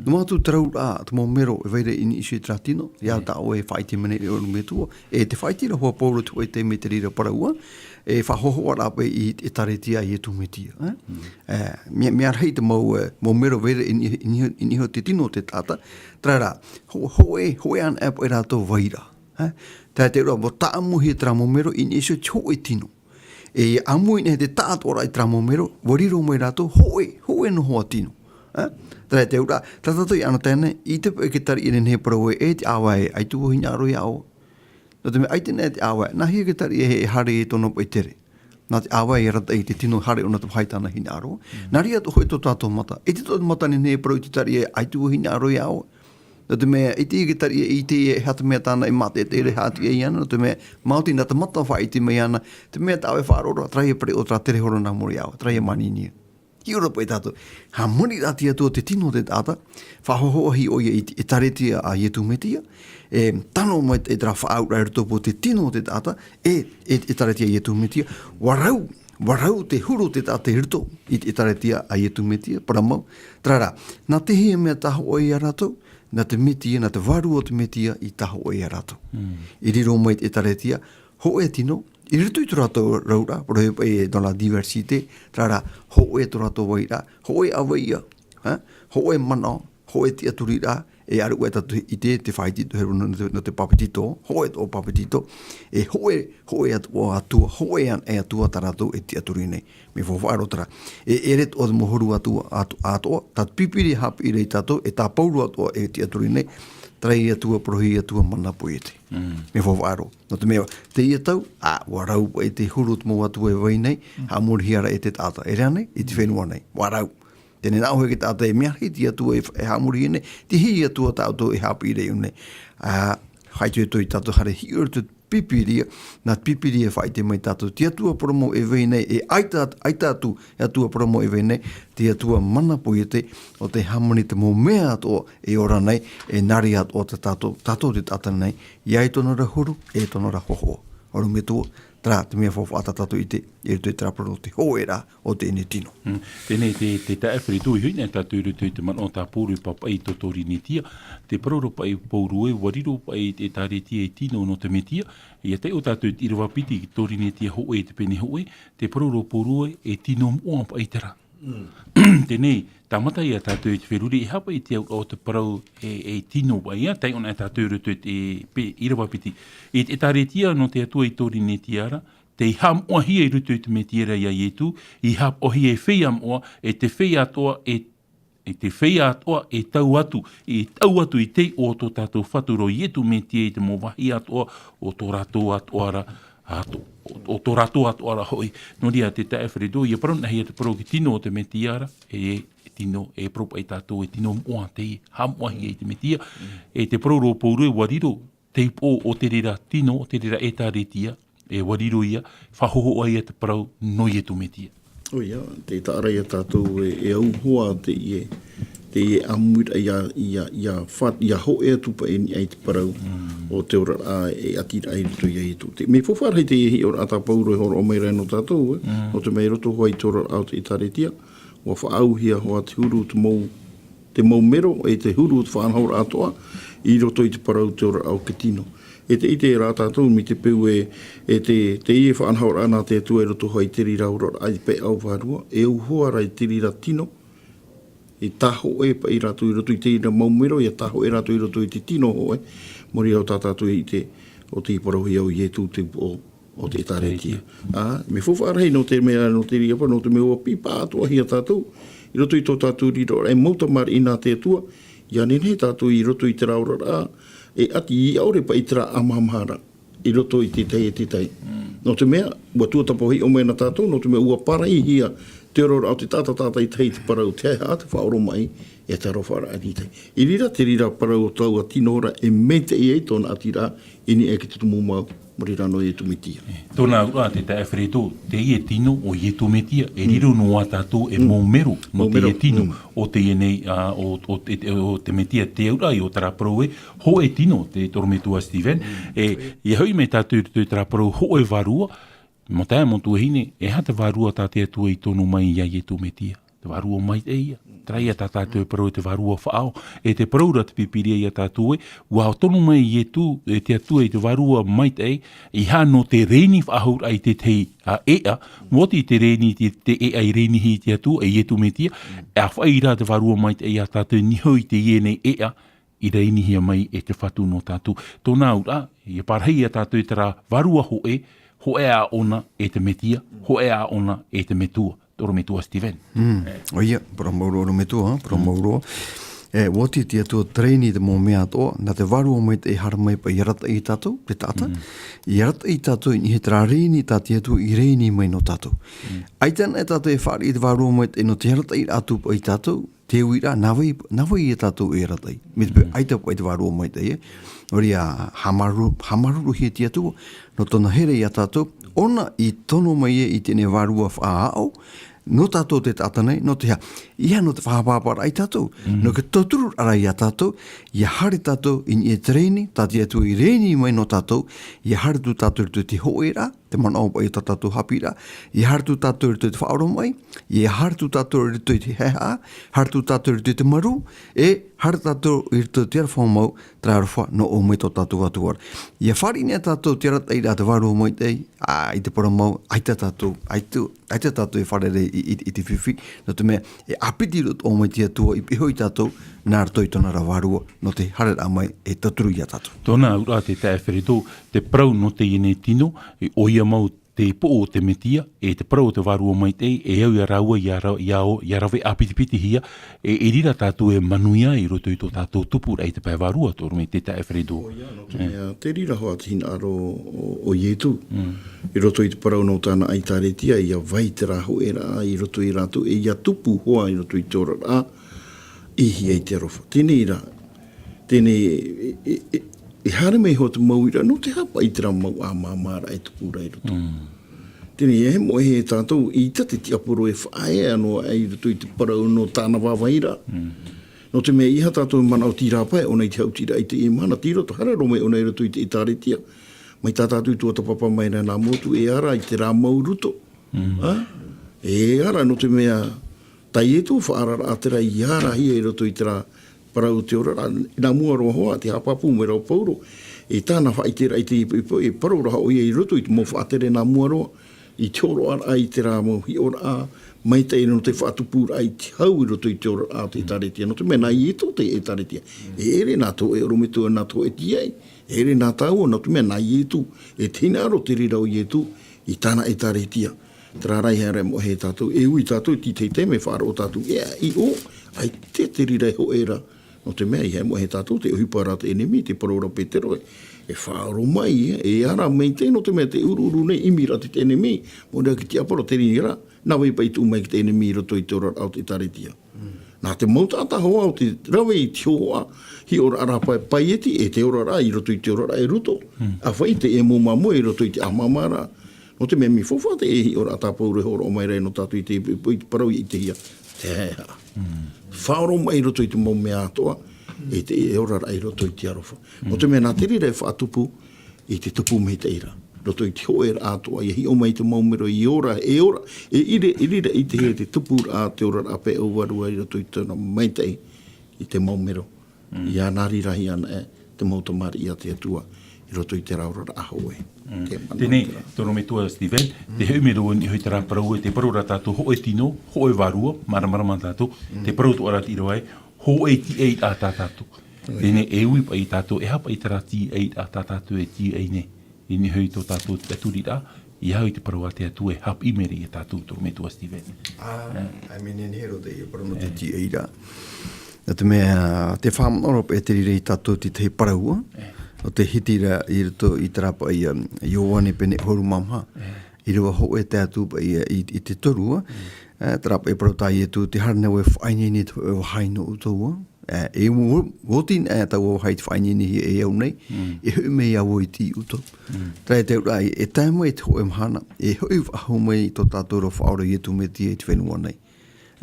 Nō mātou terā auraʻa, te mau mero e vai ra i niʻa iho i terā tino, ʻia tā ʻoe e faʻaʻite mai nei e ʻorometua, e tē faʻaʻite ra hoʻi Pauro i te hōʻē taime i te reira parau, ā, e faʻahōhoʻa rā paʻi i te ʻĒtārētia a Ietu Metia, ā? E, mea, mea rahi te mau, e, mau mero vai ra i niʻa, i niʻa, i niʻa iho i te tino o te taʻata, terā rā, hō-, hōʻē, hōʻē anaʻe paʻi rātou vairaʻa, ā? Terā te auraʻa, ʻua tāʻamuhia terā mau mero i niʻa iho i te hōʻē tino. E ʻāmui nei te taʻatoʻaraʻa i terā mau mero, ʻua riro mai rātou, hōʻē, hōʻē noa tino. Ā? Terā te auraʻa, tā tātou i ʻanaʻanatae nei, ʻite paʻi e Tariʻa e nehenehe e parau ē, e te ʻāvae, ʻaita vau hinaʻaro iā ʻoe. Nō te mea ʻaita nei te ʻāvae, nā hea e Tariʻa e haere i tōna paʻi tere. Nā te ʻāvae e arataʻi i te tino haere ʻōna te vāhi i tāna hinaʻaro. Nā reira atoʻa hoʻi tō tātou mata. ʻIte tō te mata e nehenehe e parau i te Tariʻa, ʻaita vau hinaʻaro iā ʻoe. Nō te mea, ʻite e Tariʻa, ʻite e aha te mea tāna e mātaʻitaʻi ra e haʻapiʻi iāna, nō te mea, maoti nā te mata faʻaʻite mai iāna, te mea tā ʻoe e faʻaroʻo ra, terā ia pereʻoʻo, terā tere hora nā muri iāʻu, terā ia māninia. Hiʻo ra paʻi tātou. Hāmani rā te Atua i te tino o te taʻata, faʻahōhoʻahia ʻoia i te ʻĒtārētia a Ietu Metia, e tano mai te, terā faʻaauraʻa i roto i te tino o te taʻata, e, e, ʻĒtārētia a Ietu Metia, ʻua rau, ʻua rau te huru o te taʻata i roto i te ʻĒtārētia a Ietu Metia, parau mau, terā rā, nā te hea mea tāhōʻē iā rātou, nā te Metia, nā te Vārua o te Metia i tāhōʻē iā rātou. I riro mai te ʻĒtārētia, hōʻē tino, i roto i tō rātou rauraʻa, parau paʻi e dans la diversité, terā rā, hōʻē tō rātou vairaʻa, hōʻē ʻāvaʻe, ā? Hōʻē manaʻo, hōʻē tiʻaturiraʻa, e ʻāreʻa tātou i te, te faʻaʻite i te huru nō, nō te, nō te papetito, hōʻē atoʻa papetito, e hōʻē, hōʻē atoʻa Atua, hōʻē anaʻe Atua tā rātou e tiʻaturi nei. Mea faufaʻa roa terā. E ʻere atoʻa te mau huru Atua, atu-, atoʻa, tā te Pīpīria e haʻapiʻi ra iā tātou, e tā Pauro atoʻa e tiʻaturi nei, terā ia Atua parauhia, Atua mana poiete. Mea faufaʻa roa. Nō te mea, teie tau, ā, ʻua rau paʻi te huru o te mau atua e vai nei, haʻamorihia ra e te taʻata. E rave nei, i te fenua nei. ʻUa rau. Teie nei nā ʻoe e taʻata e mea rahi te Atua e, e haʻamorihia nei, te hia Atua tā ʻoutou e haʻapiʻi ra iāʻu nei. Ā, faʻaitoito ia tātou haere hiʻo i te Pīpīria, nā te Pīpīria e faʻaʻite mai iā tātou, te Atua parau mau e vai nei, e ʻaita, ʻaita atu, e Atua parau mau e vai nei, te Atua mana poiete, ʻo tē hāmani te mau mea atoʻa e ora nei, e nā reira atoʻa tā tātou, tātou te taʻata nei, ʻia ʻite tōna ra huru, e tōna ra hōhoʻa. ʻOrometua, terā te mea faufaʻa tā tātou i ʻite, i roto i terā parau o te hōʻē ra, o teie nei tino. Mm. Teie nei te, te taeaʻe Frederick, i hiʻo nei tātou i roto i te manaʻo tā Pauro i pāpaʻi i tō Torinetia, te parau ra paʻi Pauro ē, ʻua riro paʻi te ʻĒtārētia ei tino nō te Metia, ʻia taiʻo tātou i te ʻīrava piti i Torinetia hōʻē i te pene hōʻē, te parau ra Pauro ē, e tino moʻa paʻi terā. Teie nei, tāmata ia tātou i te feruri, e aha paʻi te auraʻa o te parau e, e tino paʻi, ʻia taiʻo na tātou i roto i te, pe-, ʻīrava piti. E te ʻĒtārētia nō te Atua i Torinetia ra, tei haʻamoʻahia i roto i te Metia ra ia Ietu, i haʻapaʻohia ei feiā moʻa, e te feiā atoʻa, e, e te feiā atoʻa, e tau atu, e tau atu i te iʻoa o tō tātou Fatu ra Ietu Metia i te mau vāhi atoʻa, o tō rātou atoʻa ra, ato-, o, o tō rātou atoʻa ra hoʻi. Nō reira te taeaʻe Frederick, ʻia parau na hia te parau ki tino o te Metia ra, e, e tino, e parau paʻi tātou, e tino moʻa tei haʻamoʻahia i te Metia, e te parau ra Pauro ē, ʻua riro, te upoʻo o te reira tino, o te reira ʻĒtārētia, e ʻua riro ia, faʻahōhoʻa ia te parau nō Ietu Metia. ʻOia, tē taʻa ra ia tātou e, e au hoʻi teie, teie ʻāmuiraʻa ʻia, ʻia, ʻia fa-, ʻia hōʻē atu paʻi i niʻa i te parau o te oraraʻa e ʻati ra i roto ia Ietu. Te, mea faufaʻa rahi teie hiʻoraʻa tā Pauro e hōroʻa mai ra nō tātou, ē, nō te mea i roto hoʻi i te oraraʻa o te ʻĒtārētia, ʻua faʻaauhia hoʻi te huru te mau, te mau mero, e te huru o te faʻanahoraʻa atoʻa, i roto i te parau te oraraʻa o te tino. E te ʻite rā tātou mai te peu ē, e te, teie faʻanahoraʻa nā te Atua i roto hoʻi i te reira oraraʻa i te pae ʻāua vārua, e au hoʻi ra i te reira tino, e tāhōʻē paʻi rātou i roto i te reira mau mero, ʻia tāhōʻē rātou i roto i te tino hōʻē, mō reira tā tātou i ʻite, ʻo tei parauhia ʻo Ietu te upoʻo o te ʻĒtārētia. Ā, mea faufaʻa rahi nō te mea, nō te reira paʻi, nō te mea ʻua pīpā atoʻahia tātou, i roto i tō tātou riroraʻa e mau tamariʻi nā te Atua, ʻia nehenehe tātou i roto i terā oraraʻa, e ʻati i ʻaore paʻi terā ʻamaʻamaharaʻa, i roto i te tahi e te tahi. Nō te mea, ʻua tuatāpapa hiʻo mai na tātou, nō te mea ʻua pāraʻihia te oraraʻa o te taʻata tātaʻitahi i te parau, te haʻehaʻa, te faʻaoromaʻi, e te aroha faʻaʻite. I reira, te reira parau o taua tino ra, e maitaʻi ai tōna ʻatiraʻa, i niʻa i te tumu mau, mō reira nō Ietu Metia. Tōna auraʻa te taeaʻe Frederick, teie tino ʻo Ietu Metia, e riro noa tātou e mau mero, nō teie tino, ʻo teie nei, ā, ʻo, ʻo te, ʻo te Metia te auraʻa i ʻō terā parau ē, hōʻē tino, te ʻorometua Stephen, e, ʻia hoʻi mai tātou i roto i terā parau hōʻē vārua, Mō tae, mō tuahine, e aha te vārua tā te Atua i tono mai iā Ietu Metia? Te vārua maitaʻi ia. Terā ia tā tātou e parau, te vārua faʻaao. E tē parau ra te Pīpīria iā tātou ē, ʻua tono mai Ietu, e te Atua i te vārua maitaʻi, ʻeiaha nō te rēni faʻahou ra i te tahi, ā, ʻēʻa, ʻua oti te rēni, te, te ʻēʻa i rēnihia e te Atua, e Ietu Metia, e ʻāfaʻi ra te vārua maitaʻi iā tātou i niʻa i teie nei ʻēʻa, i rēnihia mai e te Fatu nō tātou. Tōna auraʻa, ʻia parahi iā tātou i terā vārua hōʻē, hōʻē ʻāʻona e te Metia, hōʻē ʻāʻona e te Metua. Te ʻorometua Steven. Mm. ʻOia, parau maoro, ʻorometua, parau maoro. E, ʻua oti te Atua i te rēni i te mau mea atoʻa, nā te vārua maitaʻi e haere mai paʻi ʻia arataʻi ia tātou, te taʻata. ʻIa arataʻi ia tātou i niʻa i terā rēni tā te Atua i rēni mai nō tātou. ʻAita anaʻe tātou e fāriʻi i te vārua maitaʻi nō te arataʻiraʻa atu paʻi ia tātou, te uiraʻa, nā vai, nā vai ia tātou e arataʻi. Mai te peu ʻaita paʻi te vārua maitaʻi, ē. ʻOia, haʻamāuruuru, haʻamāuruuruhia te Atua, nō tōna here iā tātou, ʻōna i tono mai ē i teie nei vārua faʻaao, nō tātou te taʻata nei, nō te aha, ʻeiaha nō te faʻaʻapaʻaparaʻa ia tātou, nō te tautururaʻa ra iā tātou, ʻia haere tātou i niʻa i te rēni, tā te Atua i rēni mai nō tātou, ʻia haere atu tātou i roto i te hōʻēraʻa, te manaʻo paʻi tā tātou haʻapiʻiraʻa, ʻia haere atu tātou i roto i te faʻaoromaʻi, ʻia haere atu tātou i roto i te haʻehaʻa, haere atu tātou i roto i te marū, e haere tātou i roto i te aroha mau, terā aroha nō ʻō mai tō tātou Atua ra. ʻIa fāriʻi nei tātou te arataʻiraʻa a te vārua maitaʻi, ā, i te parau mau, ʻaita tātou, ʻaita, ʻaita tātou e fārerei i, i, i te fifi, nō te mea, e ʻāpiti roa ʻō mai te Atua i pihaʻi iā tātou, nā roto i tōna ra vārua, nō te haereraʻa mai e tauturu iā tātou. Tōna auraʻa te taeaʻe Feredo, te parau nō teie nei tino, e ʻoia mau te poʻo o te Metia, e te parau o te vārua maitaʻi, e au ia rāua ia ra-, ia o-, ia rave ʻāpitipitihia, e, i reira tātou e manuia i roto i tō tātou tupuraʻa i te pae vārua, tō ʻorometua Feredo. ʻOia, nō te mea, te reira hoʻi te hinaʻaro o, o Ietu. I roto i te parau nō tāna ʻĒtārētia, ʻia vai terā hōʻēraʻa i roto ia rātou, e ʻia tupu hoʻi i roto i te oraraʻa, ʻī hia i te aroha. Teie rā, teie, e, e, e, e haere mai hoʻi te mau uiraʻa, nō te aha paʻi terā mau ʻāmāmāraʻa e tupu ra i roto. Teie, e moʻe hia tātou, ʻaita te tiaporo e faʻaea noa aʻe i roto i te parau nō tāna vāvāhi ra. Nō te mea, ʻeiaha tātou e manaʻo terā pae, ʻōna i te haʻutiraʻa i teie mahana, tei roto, haere roa mai ʻōna i roto i te ʻĒtārētia. Mai tā tātou i tuatāpapa mai ra nā mua atu, e ara i terā mau ruto. Ā? E ara, nō te mea, tā Ietu faʻaararaʻa terā i arahia i roto i terā parau o te oraraʻa, nā mua roa hoʻi, te haʻapāpū mai ra ʻo Pauro, e tāna faʻaʻiteraʻa i te ipoipo, e parau ra hoʻi ʻoia i roto i te mau faʻatere nā mua roa, i te hōroʻaraʻa i terā mau hiʻoraʻa maitaʻi nō te faʻatupuraʻa i te hau i roto i te oraraʻa o te ʻĒtārētia, nō te mea nā Ietu te ʻĒtārētia. E ʻere nā tō ʻoe ʻorometua, nā tō ʻoe tīaʻi, e ʻere nā tāua, nō te mea nā Ietu, e te hinaʻaro te reira o Ietu, i tāna ʻĒtārētia. Terā rā, e haere mai e tātou, e ui tātou i te tahi taime e faʻaroʻo tātou, e ʻaiʻo, ʻaita te reira e hōʻē ra. Nō te mea, e haere mai e tātou, te ʻohipa ra te ʻenemi, te parau ra Petero, e, e faʻaoromaʻi, e, e ara maitaʻi, nō te mea, te ʻuruʻuru nei, ʻimi ra te, te ʻenemi, mō reira ki te tiaporo, te reira, nā vai paʻi tuʻu mai te ʻenemi i roto i te oraraʻa o te ʻĒtārētia. Nā te mau taʻata hoʻi o te rave i te hōhoʻa, hiʻoraʻa ra pae, pae iti, e te oraraʻa i roto i te oraraʻa e ruto. ʻĀfaʻi te ʻēmoa māmoe i roto i te ʻāmāmāraʻa. Nō te mea, mea faufaʻa te hiʻoraʻa tā Pauro e hōroʻa mai ra nō tātou i te, i te parau i ʻitehia. Te aha. Faʻaoromaʻi i roto i te mau mea atoʻa, e te, e oraraʻa i roto i te aroha. Nō te mea, nā te reira e faʻatupu, i te tupu maitaʻi ra. Roto i te hōʻēraʻa atoʻa, ʻia hiʻo mai te mau mero, e ora, e ora, e ʻere, e ʻere i te, te tupuraʻa, te oraraʻa pae ʻōvārua i roto i tōna maitaʻi, i te mau mero. ʻIa nā reira hia ana e te mau tamariʻi a te Atua, i roto i terā oraraʻa hōʻē. Te mana Teie, terā. Tō ʻorometua Steven, te hoʻi mero i niʻa i terā parau, e te parau ra tātou hōʻē tino, hōʻē vārua, māramarama tātou, te parau atoʻa ra te ʻīrava ē, hōʻē tīaʻiraʻa tā tātou. Teie, e ui paʻi tātou, e aha paʻi terā tīaʻiraʻa tā tātou e tīaʻi nei. I niʻa i tō tātou tiʻaturiraʻa, ʻeiaha i te parau a te Atua e haʻapiʻi mai ra ia tātou, tō ʻorometua Steven. Ā, ʻaita e nehenehe roa te parau nō te tīaʻiraʻa. Nō te mea, tē faʻamanaʻo ra paʻi te reira ia tātou te tahi parau, ā? Nō te hiti ra i roto i terā paʻi, ā, Ioane pene ʻahuru mā maha. ʻĪrava hōʻē tae atu paʻi, ā, i, i te toru, ā? Ā, terā paʻi parau tā Ietu, tē haere nei vau e faʻaineine i te vāhi nō ʻoutou, ā? Ā, e ʻua, ʻua oti anaʻe taua vāhi i te faʻaineinehia e au nei, e hoʻi mai iā vau i te ʻoutou. Terā te auraʻa, e tae mai te hōʻē mahana, e hoʻi faʻahou mai tō tātou ra Faʻaora Ietu Metia i te fenua nei.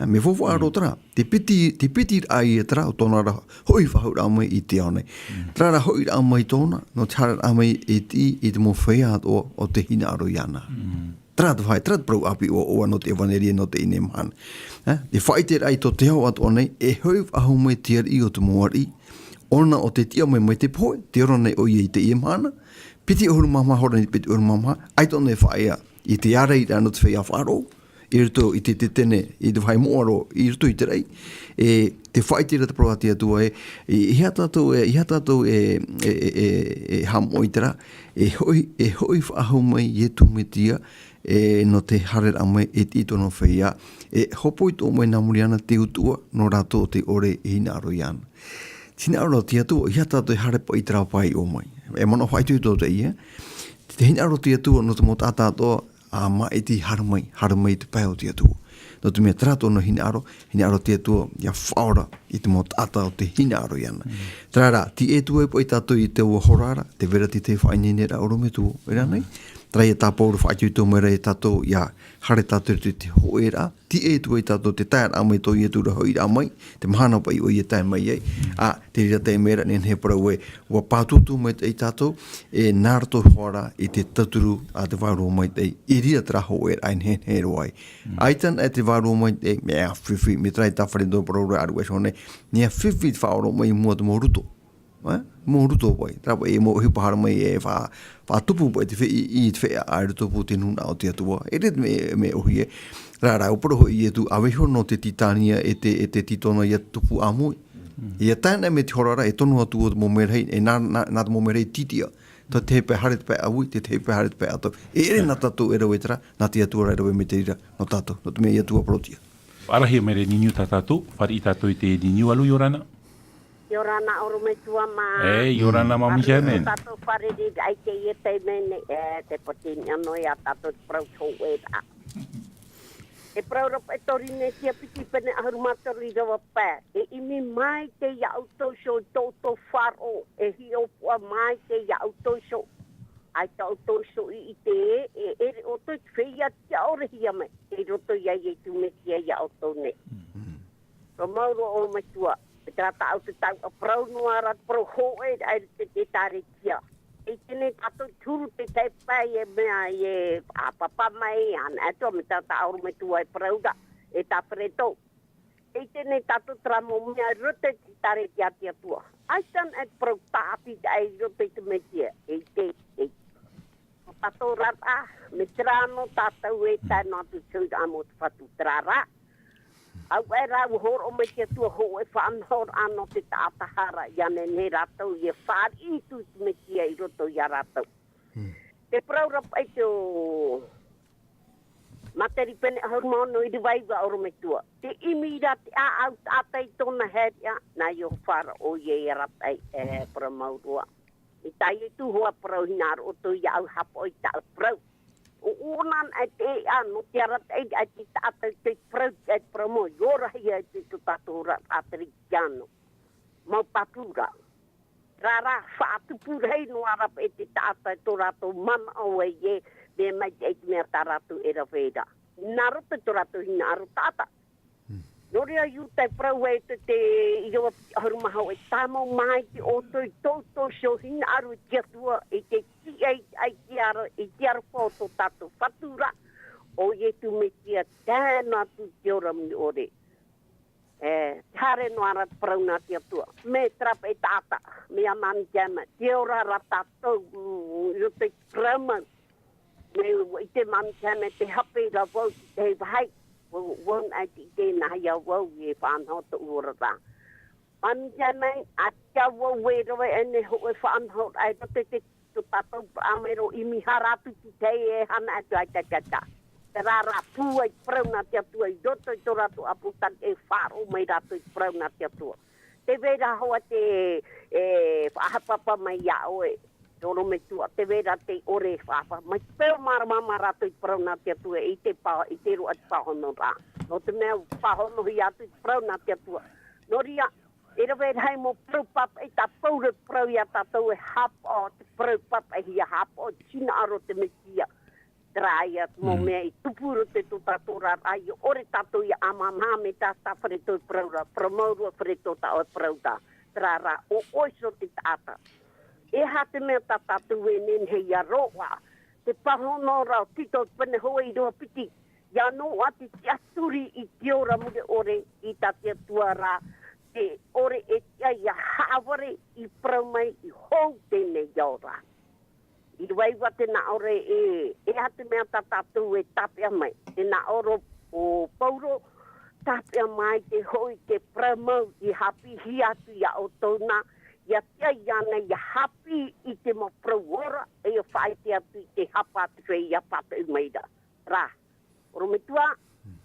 Mea faufaʻa roa terā, te piti, te piti raʻa ia terā o tōna ra hoʻi faʻahou raʻa mai i te ao nei. Terā ra hoʻi raʻa mai tōna, nō te haere raʻa mai e tiʻi i te mau feiā atoʻa o tē hinaʻaro iāna. Terā te vāhi, terā te parau ʻāpī ʻoaʻoa nō te ʻevanelia, nō teie mahana. Te faʻaʻite raʻa i tō te ao atoʻa nei, e hoʻi faʻahou mai te ariʻi o te mau ariʻi, ʻōna ʻo tē tiʻa mai mai te pohe, tē ora nei ʻoia i teie mahana, piti ʻahuru mā maha, hora i te piti ʻahuru mā maha, ʻaita ʻōna e faʻaea i te ārairaʻa nō te feiā faʻaroʻo, i roto i te tetene, i te vāhi moʻa roa, i roto i te raʻi, e, te faʻaʻite ra te parau a te Atua ē, e, ʻeiaha tātou, e, ʻeiaha tātou e, e, e, e, e haʻamoʻe i terā, e hoʻi, e hoʻi faʻahou mai Ietu Metia, e, nō te haere raʻa mai e tiʻi i tōna feiā, e hōpoi atoʻa mai nā muri iāna te utuʻa nō rātou ʻo tē ʻore e hinaʻaro iāna. Te hinaʻaro a te Atua, ʻeiaha tātou e haere paʻi i terā pae i ʻō mai. E manaʻo faʻaitoito teie, te hinaʻaro a te Atua nō te mau taʻata atoʻa, ā, maʻiti, haere mai, haere mai i te pae o te Atua. Nō te mea terā tōna hinaʻaro, hinaʻaro a te Atua, ʻia faʻaora i te mau taʻata ʻo tē hinaʻaro iāna. Terā rā, tiʻa atu ai paʻi tātou i taua hora ra, tē vai ra te tahi faʻaineineraʻa ʻorometua, e rā nei? Terā ia tā Pauro faʻaitoito mai ra ia tātou, ʻia haere tātou i te hōʻē ra, tiʻa atu ai tātou te taeraʻa mai tō Ietu ra hoʻi raʻa mai, te mahana paʻi ʻoia e tae mai ai. Ā, te reira tae mai ra, nehenehe e parau ē, ʻua pātūtū maitaʻi tātou, e nā roto hoʻi ra i te tauturu a te Vārua Maitaʻi, i reira terā hōʻē ra e nehenehe e roaʻa ai. ʻAita anaʻe te Vārua Maitaʻi, mea fifi, mai terā i tā Fare Nō parau ra ʻaru e sone, mea fifi te faʻaoromaʻi i mua te mau ruto. Ē? Mau ruto paʻi, terā paʻi e mau ʻohipa haere mai e fa-, faʻatupu paʻi te fe-, i, i te feʻaʻa i roto pū te nūnaʻa o te Atua. E rē te mea, mea ʻōhie. Terā rā, ʻua parau hoʻi Ietu, ʻa vaiiho nō te tītania e te, e te tītona ʻia tupu ʻāmui. ʻIa tae anaʻe mai te hora ra, e tono atu ʻo te mau merahi, e nā, nā, nā te mau merahi tītiʻa. Te tahi pae haere te pae ʻāmui, te tahi pae haere te pae ʻātau. E ʻere nā tātou e rave terā, nā te Atua rā e rave mai te reira nō tātou. Nō te mea ʻo te Atua parauʻtiʻa. Faʻarahi e mea niuniu tā tātou, fāriʻi tātou i te niuniu, ʻalu, ʻia ora na. ʻIa ora na ʻorometua mā. E, ʻia ora na Mami Janet. Tātou fārereiraʻa i teie taime nei, e, te pātiʻi noa ia tātou te parau hōʻē ra. E parau ra paʻi tō Pōrīnetia piti pene ʻahuru mā toru ʻīrava pae. E ʻimi maitaʻi ia ʻoutou iho i tō ʻoutou faʻaroʻo, e hiʻopoʻa maitaʻi ia ʻoutou iho. ʻAita ʻoutou iho i ʻite ē, e ʻere ʻoutou i te feiā tiʻaorahia mai, i roto ia Ietu Mesia ia ʻoutou nei. Parau mau roa ʻorometua, e terā tāʻu te taʻu ʻa parau noa ra, parau hōʻē ra i te, te ʻĒkālesia. E ʻite nei tātou te huru te tahi pae e mea e ʻāpapa mai, ana atu, mai terā tāʻu ʻorometua e parau ra, e tā Pereto. E ʻite nei tātou terā mau mea i roto i te ʻĒkālesia a te Atua. ʻAita anaʻe te parau tāʻati i roto i te Mesia, e ʻite, e ʻite. Tō tātou oraraʻa, mai terā noa tātou e tae noa atu i te huiraʻatira o te Fatu, terā rā. Auaʻe rā, ʻua hōroʻa mai te Atua hōʻē faʻanahoraʻa nō te taʻata hara, ʻia nehenehe rātou ʻia fāriʻi atu i te Mesia i roto ia rātou. Te parau ra paʻi tō Mataiu pene ʻahuru mā ono ʻīrava iva ʻorometua. Tē ʻimi ra te ʻāʻau taʻata i tōna haereʻa, nā Iehova ra ʻoia e arataʻi, e parau mau roa. I tā Ietu hoʻi parau hinaʻaro ʻoutou iāʻu, haʻapaʻo i tāʻu parau. ʻO ʻōna anaʻe te ʻēʻa nō te arataʻi i te taʻata i te parau, i te parau mau, ʻia orahia i te tō tātou oraraʻa Kerisiano. Mau pāpū ra. Terā rā, faʻatupu rahi noa ra paʻi te taʻata i tō rātou manaʻo ē, e mea maitaʻi te mea tā rātou e rave ra. Nā roto i tō rātou hinaʻaro taʻata. Nō reira, Iuta e parau ai te, te ʻīrava ʻahuru mā hōʻē, tāmau maitaʻi ʻoutou i tō ʻoutou iho hinaʻaro i te Atua, i te tiʻa i, i te ara-, i te aroha o tō tātou Fatu ra, ʻo Ietu Mesia, tae noa atu i te ora mure ʻore. E, te haere noa ra te parau nā te Atua. Mai terā paʻi taʻata, mai iā Mami Janet, tē ora ra tātou, mm, i roto i te parau mau. Mai, ʻua ʻite Mami Janet, tē hape ra vau i te vāhi. Vau, vau anaʻe e ʻite nāhea vau e faʻanaho tōʻu oraraʻa. Mami Janet, ʻa tia vau e rave ʻēnei hōʻē faʻanahoraʻa i roto i te tō tātou Paramero i ʻimi hara atu i te tahi e hana atu ai te taʻata. Terā rā, pūai te parau nā te Atua i roto i tō rātou ʻapōsetolo e faʻaroʻo mai rātou i te parau nā te Atua. Tē vai ra hoʻi te, e, faʻahapahapa mai iā ʻoe, te ʻorometua, tē vai ra te ʻore e faʻahapa mai te peu māramarama rātou i te parau nā te Atua, i te pā-, i te roaʻa te pāhonoraʻa. Nō te mea pāhonohia atu i te parau nā te Atua. Nō reira, e rave rahi mau parau pāpaʻi tā Pauro e parau iā tātou e haʻapaʻo te parau pāpaʻihia, haʻapaʻo i te hinaʻaro o te Mesia. Terā ia mau mea i tupu roto i tō tātou oraraʻa, ʻia ʻore tātou ʻia ʻamāmā mai tā, tā Fare tō e parau ra, parau mau roa Fare tō tā ʻoe parau ra. Terā rā, ʻo ʻoe iho te taʻata. E aha te mea tā tātou e nehenehe ʻia roaʻa, te pāhono ra ʻo Tito Penehoʻa i Ruapiti, ʻia noaʻa te tiʻaturi i te ora mure ʻore i tā te Atua ra, te ʻore e tiʻa ʻia haʻavare i parau mai i hou teie nei ora. I reira tēnā ʻore e, e aha te mea tā tātou e tāpeʻa mai. Tēnā ʻore ʻo Pauro, tāpeʻa mai te hoʻi te parau mau i haʻapiʻihia atu iā ʻoutou na, ʻia tiʻa iāna ʻia haʻapiʻi i te mau parau ora, e ʻia faʻaʻite atu i te hapa atu e ʻia pātoʻi mai ra. Rā, ʻorometua,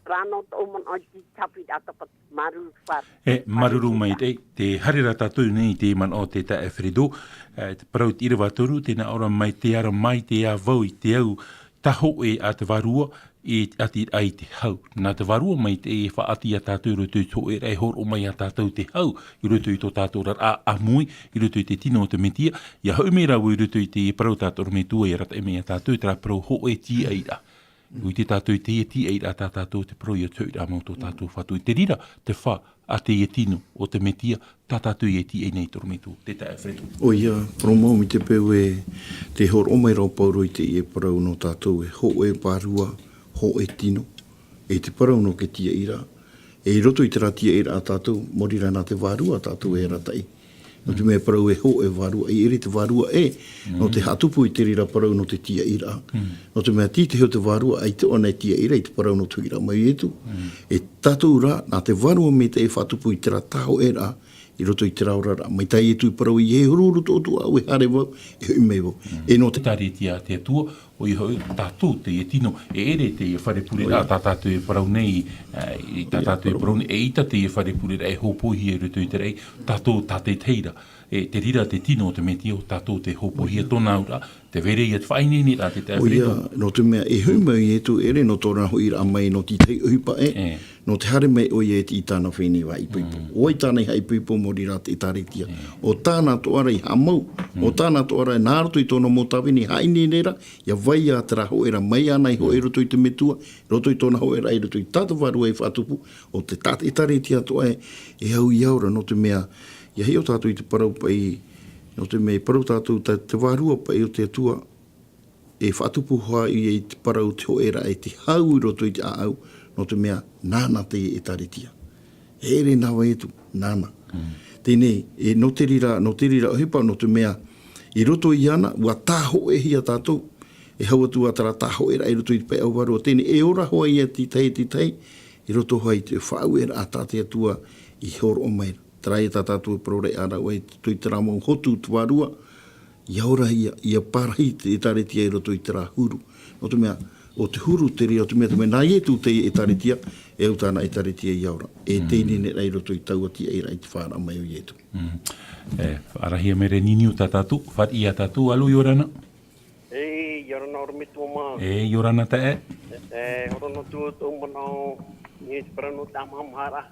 rā nō tōʻu manaʻo i te haʻapiʻiraʻa tāpati. Māuruuru, Fare. E, māuruuru maitaʻi, tē haere ra tātou nei i te manaʻo o te taeaʻe Fredo, e, te parau te ʻīrava toru, tēnā ʻore mai te ara mai te ā vau i te au tā hōʻē a te Vārua, e, ʻati ai te hau. Nā te Vārua maitaʻi e faʻaʻati iā tātou i roto i te hōʻēraʻa e hōroʻa mai iā tātou te hau, i roto i tō tātou oraraʻa ʻāmui, i roto i te tino o te Metia, ʻia hoʻi mai rā vau i roto i te parau tā te ʻorometua ʻia arataʻi mai iā tātou, terā parau hōʻē tiaʻiraʻa. ʻUa ʻite tātou i teie tiaʻiraʻa tā tātou te parau ʻia hoʻiraʻa mai tō tātou Fatu. I te reira, te fā a teie tino o te Metia, tā tātou e tiaʻi nei te ʻorometua, te taeaʻe Fredo. ʻOia, parau mau mai te peu e, tē hōroʻa mai ra ʻo Pauro i teie parau nō tātou e hōʻē Vārua, hōʻē tino. E te parau nō te tiaʻiraʻa. E i roto i terā tiaʻiraʻa tātou, maori rā nā te Vārua tātou e arataʻi. Nō te mea e parau e hōʻē Vārua, e ʻere te Vārua ē, nō te haʻatupu i te reira parau nō te tiaʻiraʻa. Nō te mea tītauhia te Vārua, ʻaita ʻōna e tiaʻi ra i te parau nō te hoʻiraʻa mai o Ietu. E tātou rā, nā te Vārua maitaʻi e faʻatupu i terā tāhōʻēraʻa, i roto i terā oraraʻa. Mai tā Ietu i parau, ʻeiaha e huru tō ʻoutou ʻāʻau, e haere vau, e hoʻi mai vau. E nō te ʻĒkālesia a te Atua, ʻoia hoʻi, tātou teie tino, e ʻere teie fare pureraʻa tā tātou e parau nei, e, i tā tātou e parau nei, eʻita teie fare pureraʻa e hōpoihia i roto i te raʻi, tātou tātaʻitahi ra. E te reira te tino o te Metia, tātou tē hōpoihia tōna auraʻa, tē vai ra ia te faʻaineineraʻa, te taeaʻe Fredo. ʻOia, nō te mea e hoʻi mai Ietu, ʻere nō tōna hoʻiraʻa mai nō te tahi ʻohipa ē, nō te haere mai ʻoia e tiʻi i tāna fenua i haʻaipoipo. ʻO vai tāna i haʻaipoipo, maori rā te ʻĒkālesia. ʻO tāna atoʻa ra i haʻamau, ʻo tāna atoʻa ra nā roto i tōna mau tāvini e haʻaineine ra, ʻia vai ā terā hōʻēraʻa mai iāna i hōʻē i roto i te Metua, i roto i tōna hōʻēraʻa i roto i tā te Vārua i faʻatupu, ʻo te, tā te ʻĒkālesia atoʻa ē, e au ʻia ora, nō te mea, ʻia hiʻo tātou i te parau paʻi, nō te mea i parau tātou, tā te Vārua paʻi o te Atua, e faʻatupu hoʻi ia i te parau te hōʻēraʻa e te hau i roto i te ʻāʻau, nō te mea nāna te ʻĒkālesia. E ʻere nā vai atu, nāna. Teie nei, e nō te reira, nō te reira ʻohipa, nō te mea, i roto iāna, ʻua tāhōʻēhia tātou, e hau atu ā terā tāhōʻēraʻa i roto i te pae ʻāvaru o teie nei, e ora hoʻi ia te tahi, te tahi, i roto hoʻi i te faʻaueraʻa tā te Atua i hōroʻa mai ra. Terā ia tā tātou e parau ra ʻāraʻua i roto i terā mau hotu te Vārua, ʻia ora ia, ʻia parahi te ʻĒkālesia i roto i terā huru. Nō te mea, ʻo te huru te reira, ʻo te mea, te mea nā Ietu te ʻĒkālesia, e au tāna ʻĒkālesia ʻia ora. E teie nei rā i roto i taua tiaʻiraʻa i te faʻaara mai o Ietu. E, faʻaarahia mai ra e niniu tā tātou, fāriʻi ia tātou, alo, ʻia ora na. E, ʻia ora na ʻorometua mā. E, ʻia ora na taeaʻe. E, e, ʻia ora na tō, tō manaʻo, i te parau nō te ʻāmaʻamaʻaraʻa.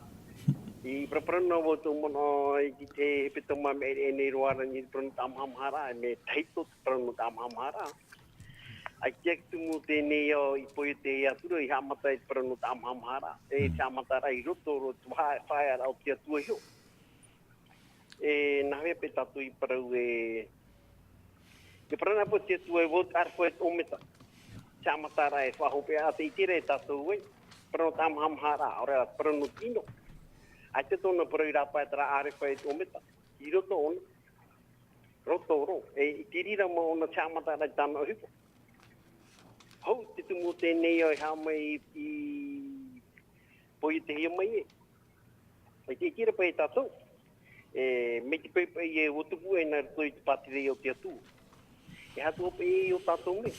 I paraparau noa vau tō manaʻo, i te hepetoma mea ʻere nei roa ra, i te parau nō te ʻāmaʻamaʻaraʻa, e mea tahito te parau nō te ʻāmaʻamaʻaraʻa. ʻAita e tumu teie nei au i pohe te atura, i haʻamata i te parau nō te ʻāmaʻamaʻaraʻa. E, te haʻamataraʻa i roto, roto, faʻa-, faʻaearaʻa o te Atua iho. E, nā hea paʻi tātou i parau e, e parau nā paʻi te Atua e vau te ʻarefa e te ʻōmeta. Te haʻamataraʻa e faʻahopeʻa, tē ʻite ra e tātou ē. Parau nō te ʻāmaʻamaʻaraʻa, ʻaore rā, parau nō te ʻino. ʻAita tōna parau i rāpae terā ʻarefa e te ʻōmeta. I roto ʻōna. Roto, roto. E, i te reira mau ʻōna te haʻamataraʻa i tāna ʻohipa. Hou te tumu o teie nei au e haʻamau i, i pohe te hia mai ē. E te ʻite ra paʻi tātou, e, mai te peu paʻi e ʻua tupu ai nā roto i te pātireia o te Atua. E aha atu paʻi ē o tātou nei.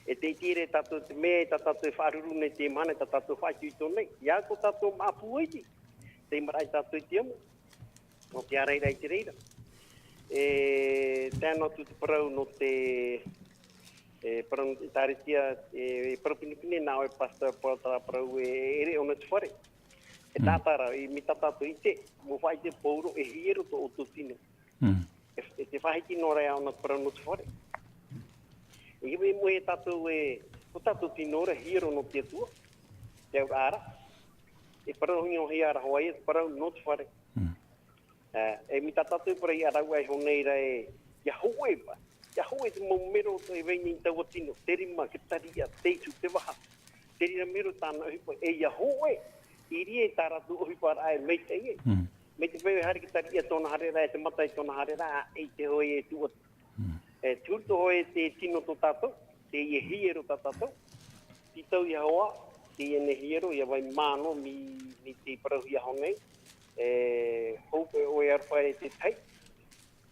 E te ʻite ra e tātou te mea, tā tātou e faʻaruru nei te mahana, tā tātou faʻaitoito nei. ʻIa ko tātou māʻa pū ai te, tei maraʻa ai tātou i te amu. Nō te ārairaʻa i te reira. E, tae noa atu te parau nō te, e, parau nō te ʻĒkālesia, e, parau pinepine nā ʻoe Pastor Paul terā parau e, e ʻere ʻōna te fare. E taʻata ra, i, mai tā tātou i ʻite, mau faʻaʻite Pauro, e hiero tō ʻoutou tino. E, e te faʻahiti noa ra ʻōna te parau nō te fare. E moʻe tātou e, ko tātou tino ra, hiero nō te Atua, te auraʻa ra. E parau hia ra hoʻi, e parau nō te fare. Mm. E, e mai tā tātou parau i ʻaraua iho nei ra e, ʻia hōʻē paʻi. ʻIa hōʻē te mau mero e vai nei i taua tino, te rima, te tariʻa, te itu, te vaha. Te reira mero tāna ʻohipa, e ʻia hōʻē, i reira tā rātou ʻohipa ra e maitaʻi ai. Mm. Mai te peu e haere te tariʻa i tōna haereraʻa, e te mata i tōna haereraʻa, e ʻite hoʻi e tuʻu atu. Mm. E, te huru atoʻa hoʻi te tino tō tātou, teie hiero tā tātou. Tītau ʻia hoʻi, teie nei hiero, ʻia vai māno, mai, mai te parauhia iho nei. E, hope ʻoe e aroha i te tahi.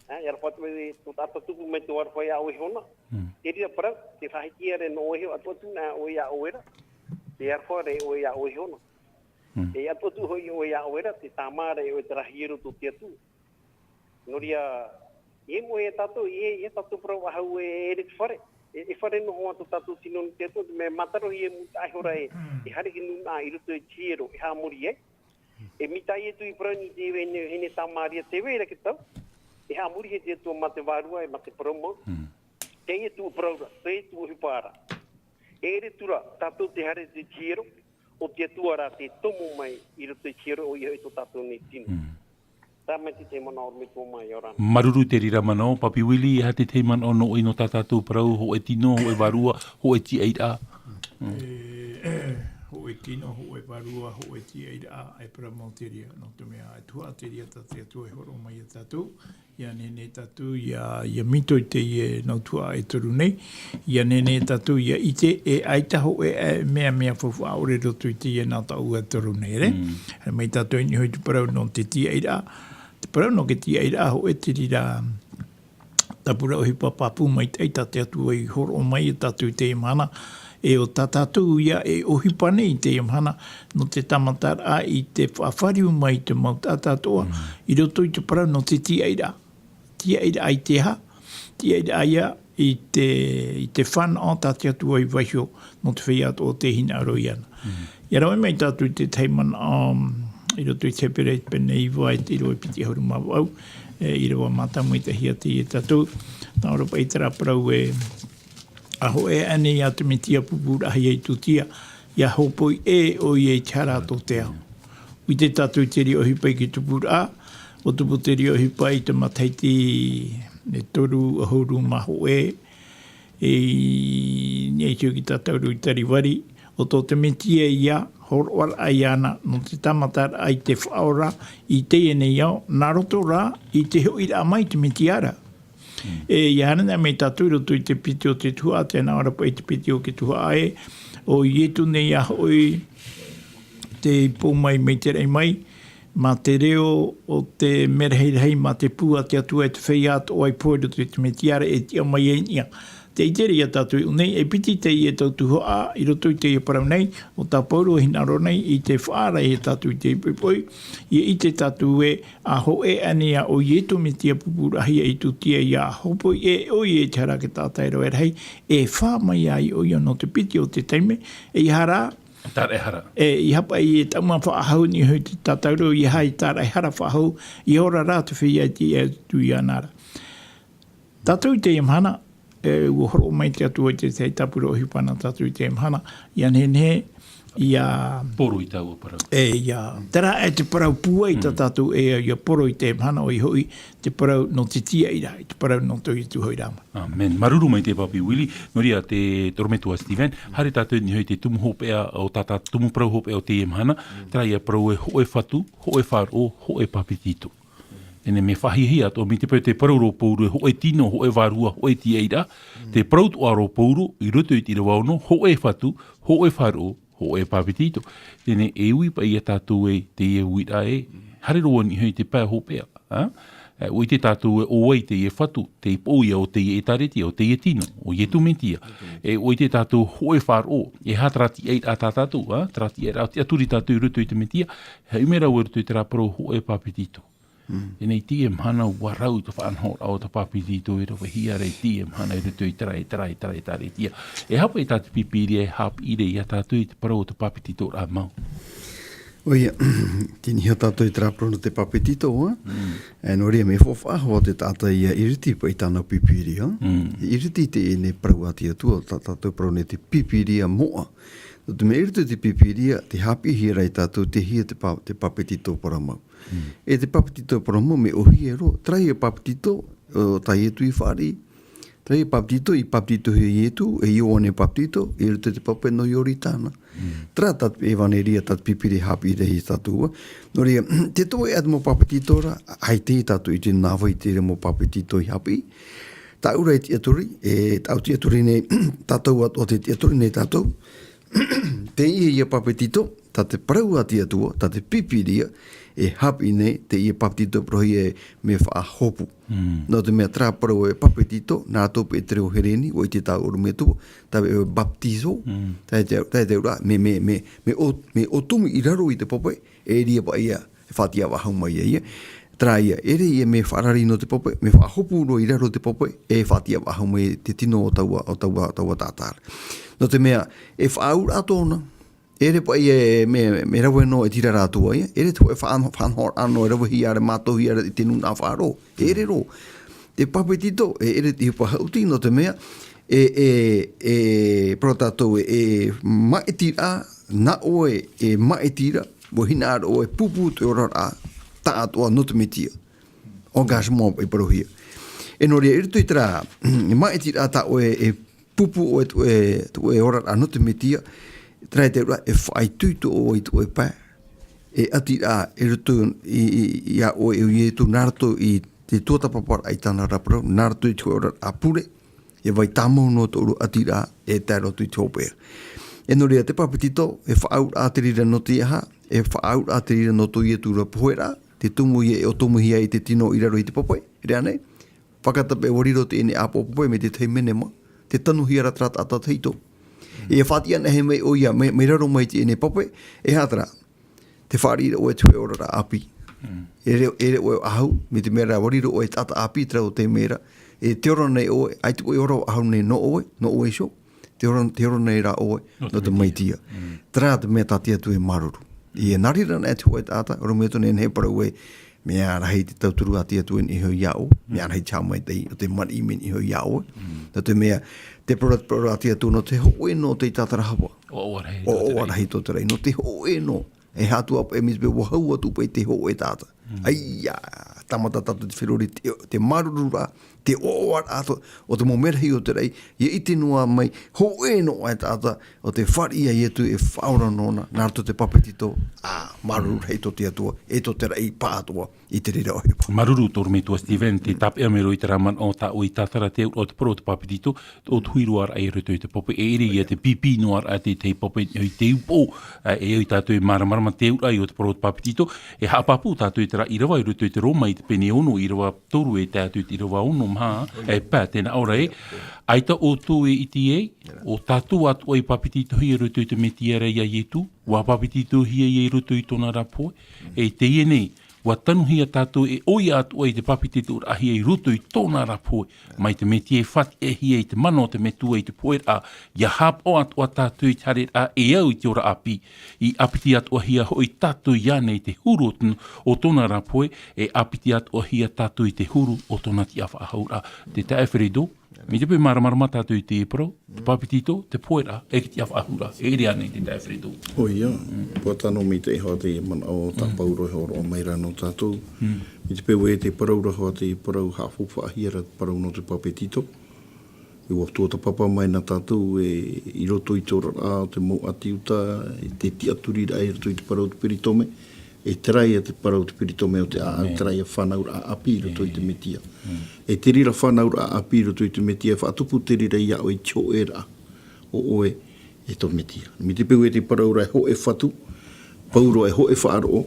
E, e aroha atu mai tō tātou tupu mai tō aroha iā ʻoe iho na. Mm. Te reira parau, te faʻahiti ra nō ʻoe iho, atu atu na ʻoe iā ʻoe ra. Te aroha ra ʻoe iā ʻoe iho na. Mm. E atu atu hoʻi ʻoe iā ʻoe ra, te tāmā ra ʻoe terā hiero tō te Atua. Nō reira, e moʻe ia tātou, e, ia tātou parau faʻahou e, e ʻere te fare. E, e fare noa atu tātou tino nō te Atua, te mea mātarohia e mūtaʻa ihora e, e haere te nūnaʻa i roto i te hiero, e haʻamori ai. E mai tā Ietu i parau nei te vahine, vahine Samaria, tē vai ra te tau. E haʻamorihia te Atua mā te vārua, e mā te parau mau. Mm. Teie tuʻu parau ra, teie tuʻu ʻohipa ra. E ʻere atu ra, tātou tē haere te hiero, ʻo te Atua rā tē tomo mai i roto i te hiero ʻoia hoʻi tō tātou nei tino. Mm. Terā mai te tahi manaʻo mai tō mātou, ʻia ora na. Māuruuru i te reira manaʻo, Papi Willie, e aha te tahi manaʻo nō ʻoe nō tā tātou parau, hōʻē tino, hōʻē vārua, hōʻē tiaʻiraʻa? Mm. E, hōʻē tino, hōʻē vārua, hōʻē tiaʻiraʻa, e parau mau te reira, nō te mea, e tuhaʻa te reira tā te Atua e hōroʻa mai ia tātou, ʻia nehenehe tātou, ʻia, ʻia mito i teie nau tuhaʻa e toru nei, ʻia nehenehe tātou, ʻia ʻite, e ʻaita hōʻē, e mea, mea faufaʻa ʻore i roto i teie nau tuhaʻa e toru nei, ʻere? Mm. Haere mai tātou i niʻa hoʻi i te parau nō te tiaʻiraʻa, te parau nō te tiaʻiraʻa, hōʻē te reira, tāpura ʻohipa pāpū maitaʻi tā te Atua i hōroʻa mai ia tātou i teie mahana, e ʻo tā tātou ia e ʻohipa nei i teie mahana, nō te tāmataraʻa i te faʻafāriu mai i te mau taʻata atoʻa, mm, i roto i te parau nō te tiaʻiraʻa. Tiaʻiraʻa i te aha? Tiaʻiraʻa ia i te, i te fānaʻo tā te Atua i vaiiho nō te feiā atoʻa tē hinaʻaro iāna. Mm. ʻIa rave mai tātou i te tahi manaʻo, um, i roto i te Hepera i te pene iva, i te ʻīrava piti ʻahuru mā vaʻu, e, ʻīrava mātāmua i te hiaʻai ia tātou, nā ʻō ra paʻi terā parau e, ʻa hōʻē aʻe nei ā te Metia pūpūraʻahia i tūtia, ʻia hōpoi ʻē ʻoia i te hara tō te ao. ʻUa ʻite tātou i te reira ʻohipa i te tupuraʻa, ʻua tupu te reira ʻohipa i te matahiti e toru ʻahuru mā hōʻē, e i niʻa iho i tā tātou i Tarivari, ʻo tō te Metia ia, hōroʻaraʻa iāna, nō te tāmataraʻa i te faʻaora, i teie nei ao, nā roto rā, i te hoʻiraʻa mai te Metia ra. Mm. E, ʻia haere mai tātou i roto i te piti o te tuhaʻa, tē nā ʻō ra paʻi te piti o te tuhaʻa ē, ʻo Ietu nei ā hoʻi, tei pou mai, mai te raʻi mai, mā te reo o te mea rahirahi, mā te pū a te Atua e te feiā atoʻa i pohe i roto i te Metia ra e tiʻa mai ai i niʻa. Tē ʻite ra ia tātou i ʻō nei, e piti teie tau tuhaʻa i roto i teie parau nei, ʻo tā Pauro e hinaʻaro nei, i te faʻaara ia tātou i te poʻipoʻi, ʻia ʻite tātou ē, ʻa hōʻē aʻe nei ā ʻo Ietu Metia pūpūraʻahia i tūtia ʻia hōpoi ʻē ʻoia i te hara a te taʻata e rave rahi, e fā mai ai ʻoia nō te piti o te taime, e ʻia haere, Tāraʻehara. E, ʻeiaha paʻi e taʻu mā faʻahou i niʻa hoʻi i te tātauro, ʻeiaha i tāraʻehara faʻahou, ʻia ora rā te feiā i tiʻa atu iāna ra. Tātou i teie mahana, e, ʻua hōroʻa mai te Atua i te tahi tāpura ʻohipa nā tātou i teie mahana, ʻia nehenehe, ʻia poro i taua parau. E, ʻia, terā e te parau pūai tā tātou e, ʻia poro i teie mahana, ʻoia hoʻi, te parau nō te tiaʻiraʻa, te parau nō tō Ietu hoʻiraʻa mai. ʻĀmene. Māuruuru maitaʻi Papi Willie, nō reira te ʻorometua Steven, haere tātou i niʻa hoʻi i te tumu hopeʻa, ʻo tā tātou tumu parau hopeʻa o teie mahana, terā ia parau e hōʻē fatu, hōʻē faʻaroʻo, hōʻē pāpetito. Teie mea faʻahiahia atoʻa mai te peu tē parau ra Pauro e hōʻē tino, hōʻē vārua, hōʻē tiaʻiraʻa, tē parau atoʻa ra Pauro, i roto i te ʻīrava ono, hōʻē fatu, hōʻē faʻaroʻo, hōʻē pāpetito. Teie e ui paʻi ia tātou e teie uiraʻa ē, haere roa i niʻa hoʻi i te pae hopeʻa, ā? E, ʻua ʻite tātou ē ʻo vai teie fatu, te ipoʻo ia o teie ʻētāretia, o teie tino, ʻo Ietu Metia. E, ʻua ʻite tātou hōʻē faʻaroʻo, e aha terā tiaʻiraʻa tā tātou, ā? Terā tiaʻiraʻa, tiʻaturi tātou i roto i te Metia, e haʻamau ra i roto i terā parau hōʻē pāpetito. Mm. Teie i teie mahana ʻua rau te faʻanahoraʻa o te pāpetito e ravehia ra i teie mahana i roto i terā, i terā, i terā, i terā ʻētāretia. E aha paʻi tā te Pīpīria e haʻapiʻi ra ia tātou i te parau o te pāpetitoraʻa mau? ʻOia, tei niʻa iho tātou i terā parau nō te papetito, ā? Mm. E, nō reira, mea faufaʻa hoʻi te taʻata ʻia iriti paʻi i tāna pipiria. Mm. E iriti i teie nei parau a te Atua, tā tātou parau nei te pipiria moʻa. Nō te mea i roto i te pipiria, tē haʻapiʻihia ra ia tātou, tei hea te pa-, te papetito parau mau. Mm. E te papetito parau mau, mea ʻōhie roa, terā ïa papetito, ā, tā Ietu i fāriʻi, terā ïa papetito, i papetitohia Ietu, e Ioane Papetito, i roto i te pape nō Ioritana. Mm. Terā tā te ʻevaneria, tā te pipiria haʻapiʻi ra ia tātou. Nō reira, tē toʻe atu mau papetito ra, ʻaita tātou i ʻite nā vai terā mau papetito i haʻapiʻi. Tāʻu ra e tiʻaturi, e tāʻu tiʻaturi nei, tātou atoʻa tē tiʻaturi nei tātou. Teie ïa papetito, tā te parau a te Atua, tā te pipiria, e haʻapiʻi nei, teie papetito parauhia e mea faʻahopu. Mm. Nō te mea terā parau e papetito, nā roto paʻi i te reo Hereni, ʻua ʻite tāʻu ʻorometua, tā ʻoe baptizo, Mm. tā te, tā te auraʻa, mea, mea, mea, mea ʻō-, mea ʻōtumu i raro i te pape, e ʻere paʻi ïa, e faʻatiʻa faʻahou mai ai ïa. Terā ïa, ʻere ïa mea faʻarari nō te pape, mea faʻahopu roa i raro i te pape, e faʻatiʻa faʻahou mai te tino o taua, o taua, taua taʻata ra. Nō te mea, e faʻaauraʻa tōna, ʻere paʻi e, mea, mea rave noa e tīrara atu ai, ʻere te hōʻē faʻano-, faʻanahoraʻa noa e ravehia ra, mātauhia ra i te nūnaʻa faʻaroʻo, ʻere roa. Te papetito, e ʻere te ʻohipa haʻuti, nō te mea, e, e, e, parau tātou e, e maʻitiraʻa, nā ʻoe e maʻitiraʻa, ʻua hinaʻaro ʻoe e pūpū te oraraʻa, taʻatoʻa nō te Metia. Engagement paʻi parauhia. E nō reira, i roto i terā, maʻitiraʻa tā ʻoe e pūpū ʻoe, ʻoe, ʻoe oraraʻa nō te Metia, terā te auraʻa, e faʻaitoito ʻoe i tō ʻoe pae, e ʻatiraʻa i roto i, i, iā ʻoe e Ietu, nā roto i te tuatāpaparaʻa i tāna ra parau, nā roto i te hōʻē oraraʻa pure, e vai tāmau noa tō ʻoe ʻatiraʻa, e tae roa atu i te hopeʻa. E nō reira te papetito, e faʻaauraʻa te reira nō te aha, e faʻaauraʻa te reira nō tō Ietu ra poheraʻa, te tumu ïa e ʻōtumuhia ai te tino i raro i te pape, ʻere ānei? Fakatapeʻa ʻua riro teie nei ʻāpoʻo pape mai te tahi menema, tē tanuhia ra terā taʻata tahito. E faʻatiʻa anaʻe mai ʻoia, mai, mai raro mai teie nei pape, e aha terā? Tē fāriʻi ra ʻoe i te hōʻē oraraʻa ʻāpī. Mm. ʻEʻere, ʻeʻere ʻoe ʻahu, mai te mea rā ʻua riro ʻoe i te taʻata ʻāpī i terā taime ra, e tē ora nei ʻoe, ʻaita paʻi e ora faʻahou nei nō ʻoe, nō ʻoe iho, tē ora, tē ora nei rā ʻoe, Nō nō te te Metia. Metia. Mm. Terā te mea tā te Atua e māuruuru. ʻIa, nā reira anaʻe te hōʻē taʻata, ʻorometua e nehenehe e parau ē, mea rahi te tauturu a te Atua i niʻa iho iā ʻoe, mea rahi te haʻamaitaʻi o te Manaʻo i niʻa iho iā ʻoe. Mm. Nō te mea, te parau, parau a te Atua, nō te hōʻē noa o te taʻata rahi. ʻOaʻoa rahi tō te raʻi. ʻOaʻoa rahi tō te raʻi, nō te hōʻē noa. E aha atu ā paʻi, mai te peu ʻua hau atu paʻi te hōʻē taʻata. Mm. ʻAia, tāmata tātou te feruri, te, te māuruururaʻa, te ʻoaʻoaraʻa o te mau merahi o te raʻi, ʻia ʻite noa mai, hōʻē noa e taʻata, ʻo tē fāriʻi iā Ietu e faʻaora nōna, nā roto i te papetito, ā, māuruuru rahi tō te Atua, e tō te raʻi pāʻatoʻa, i te reira ʻohipa. Māuruuru tō ʻorometua Stephen, tē tāpeʻa mai roa i terā manaʻo tā ʻoe i tātara te auraʻa o te parau o te papetito, tō tuhiroaraʻa i roto i te pape, e ʻere ïa te pipi noa ra te, te pape i te upoʻo, ā, e au ia tātou e māramarama te auraʻa o te parau o te papetito, e haʻapāpū tātou i terā ʻīrava i roto i te Roma i te pene ono, ʻīrava toru e tae atu i te ʻīrava ono maha, e pae tēnā ʻō ra ē, ʻaita ʻoutou e ʻite ai, ʻo tātou atoʻa i papetitohia i roto i te Metia ra iā Ietu, ʻua papetitohia ia i roto i tōna ra pohe, e teie nei, ʻua tanuhia tātou e ʻoia atoʻa i te papetitoraʻahia i roto i tōna ra pohe, mai te Metia e faʻatiʻahia i te mana o te Metua i te poheraʻa, ʻia haʻapaʻo atoʻa tātou i te haereraʻa e au i te ora ʻāpī, i ʻāpiti atoʻahia hoʻi tātou iāna i te huru o tō-, o tōna ra pohe, e ʻāpiti atoʻahia tātou i te huru o tōna tiʻafaʻahouraʻa. Te taeaʻe Fredo, mai te peu māramarama tātou i te parau, te papetito, te poheraʻa, e te tiʻafaʻahouraʻa, e ʻere ānei te taeaʻe Fredo? ʻOia, ʻua tano maitaʻi hoʻi te manaʻo tā Mm. Pauro e hōroʻa mai ra nō tātou. Mm. Mai te peu ē te parau ra hoʻi te parau haʻafaufaʻahia ra te parau nō te papetito. E ʻua tuatāpapa mai na tātou e i roto i te oraraʻa o te mau ʻĀti Iuta, e te tiʻaturiraʻa i roto i te parau o te peritome, e terā ïa te parau o te peritome o te ʻāʻau, Amen. Terā ïa fānauraʻa ʻāpī i roto i te Amen. Metia. Mm. E te reira fānauraʻa ʻāpī i roto i te Metia, e faʻatupu te reira iā ʻoe i te hōʻēraʻa o ʻoe e tō Metia. Mai te peu e te parau ra e hōʻē fatu, Pauro e hōʻē faʻaroʻo,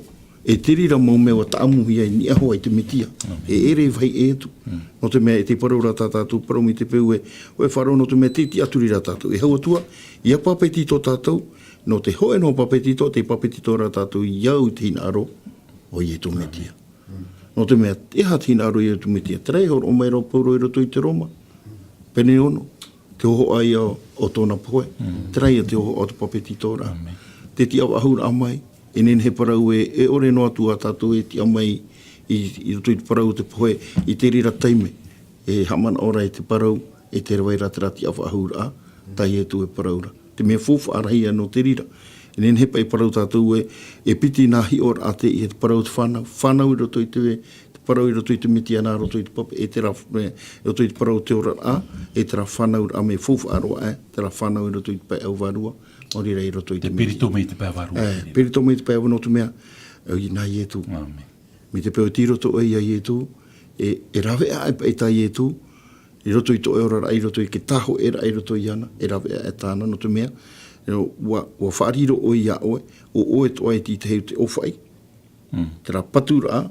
e te reira mau mea ʻua taʻamuhia i niʻa hoʻi i te Metia. Mm. E ʻere i vāhi ʻē atu. Mm. Nō te mea e te parau ra tā tātou parau mai te peu e hōʻē faʻaroʻo nō te mea te tiʻaturi ra tātou. E hau atu ā, ʻia papetito tātou, nō te hōʻē noa papetito, tē papetito ra tātou i au i te hinaʻaro o Ietu Metia. Nō te mea, e aha te hinaʻaro o Ietu Metia? Terā e hōroʻa mai ra ʻo Pauro i roto i te Roma. Pene ono, te hōhoʻa ïa o tōna pohe. Mm. Terā ïa te hōhoʻa o te papetitoraʻa. Amen. Te tiʻafaʻahouraʻa mai, E nehenehe parau e, e ʻore noa atu ā tātou e tiʻa mai i, i roto i te parau o te pohe, i te reira taime, e haʻamanaʻo ra e te parau, e te rave ra terā tiʻa faʻahou ra, tā Ietu e parau ra. Te mea faufaʻa rahi ā nō te reira. E nehenehe paʻi parau tātou e, e piti nā hiʻoraʻa te, i te parau o te fānau, fānau i roto i te, te parau i roto i te Metia nā roto i te pape, e terā, e, i roto i te parau o te oraraʻa, e terā fānauraʻa mea faufaʻa roa ē, terā fānau i roto i te pae vārua, nō reira i roto i te Metia. Te peritomo i te pae vārua. E, peritomo i te pae vārua nō te mea, e, nā Ietu. Āmene. Mai te peu e tei roto ʻoe iā Ietu, e, e rave aʻe paʻi tā Ietu, i roto i tō ʻoe oraraʻa, i roto i te tāhoʻeraʻa, i roto iāna, e rave aʻe tāna, nō te mea, e, ʻua, ʻua faʻariro ʻoe iā ʻoe, ʻo ʻoe atoʻa e te tahi o te ʻōfaʻi. Mm. Terā paturaʻa,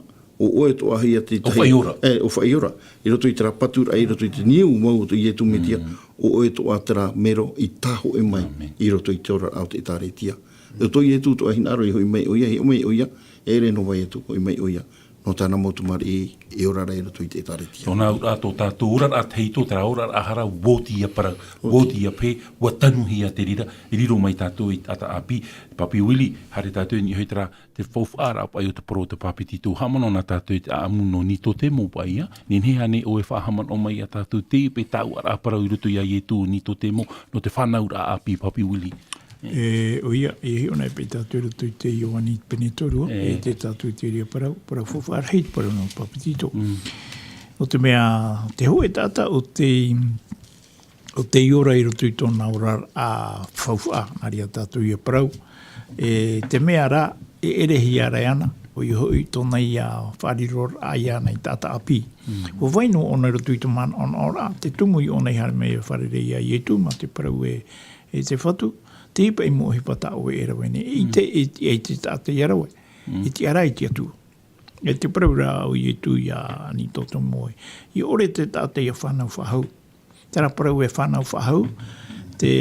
ʻo ʻoe atoʻa ia te tahi. ʻŌfaʻi ora. E, ʻōfaʻi ora. I roto i terā paturaʻa, i roto i te niu mau o tō Ietu Metia, mm, ʻo ʻoe atoʻa terā mero i tāhoʻe mai, āmene, i roto i te oraraʻa o te ʻĒtārētia. I roto Ietu atoʻa e hinaʻaro e hoʻi mai ʻoia, e hoʻi mai ʻoia, e ʻere noa atu, hoʻi mai ʻoia. Nō tāna mau tamariʻi e ora ra i roto i te ʻĒtārētia. Tōna auraʻa, tō tātou oraraʻa tahito, terā oraraʻa hara, ʻua oti ia parau, oti, ʻua oti ia pē, ʻua tanuhia te reira, e riro mai tātou i te taʻata ʻāpī, Papi Willie, haere tātou i niʻa i terā, te faufaʻaraʻa paʻi o te parau o te Pāpetito, haʻamanaʻo na tātou i te ʻāʻamu nō Nitotemo paʻi ia, nehenehe ānei ʻoe e faʻahaʻamanaʻo mai ia tātou te, paʻi taʻata parau i roto iā Ietu Nitotemo, nō te fānauraʻa ʻāpī Papi Willie. E, ʻoia, e hiʻo nei paʻi tātou i roto i te Ioane pene toru, e, e te tātou i te reira parau, parau faufaʻa rahi te parau nō Pāpetito. Mm. Nō te mea, te hōʻē taʻata ʻo tei, ʻo tei ora i roto i tōna oraraʻa faufaʻa, nā reira tātou ia parau. E, te mea rā, e ʻerehia ra iāna, ʻoia hoʻi tōna ia faʻariroraʻa iāna i te taʻata ʻāpī. Mm. ʻUa vai noa ʻōna i roto i te manaʻonaʻoraʻa, te tumu iāna i haere mai e fārerei iā Ietu, mā te parau ē, e te Fatu, teie paʻi mau ʻohipa tā ʻoe e rave nei. E ʻite, e, e te taʻata ia rave. Mm. E tiʻa ra i te Atua. E te parau ra o Ietu iā Nitotemo ē, ʻia ʻore te taʻata ʻia fānau faʻahou. Terā parau e fānau faʻahou, te,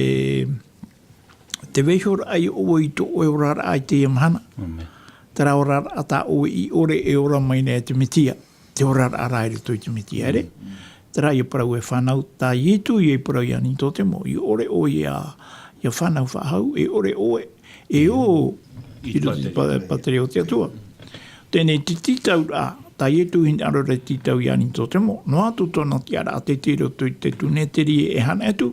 te vaihoraʻa ia ʻoe i tō ʻoe oraraʻa i teie mahana. Āmene. Terā oraraʻa tā ʻoe i ʻore e ora mai nei e te Metia. Te oraraʻa rā i roto i te Metia, ʻere? Mm. Terā ia parau e fānau, tā Ietu ia i parau iā Nitotemo, ʻia ʻore ʻoe ia, ia fānau faʻahou, e ʻore ʻoe, e ō i roto i te pa-, pātireia o te Atua. Teie te tītauraʻa, tā Ietu i hinaʻaro ra e tītau iā Nitotemo, noa atu tōna tiʻaraʻa teitei i roto i te Tūneterie e hānere atu,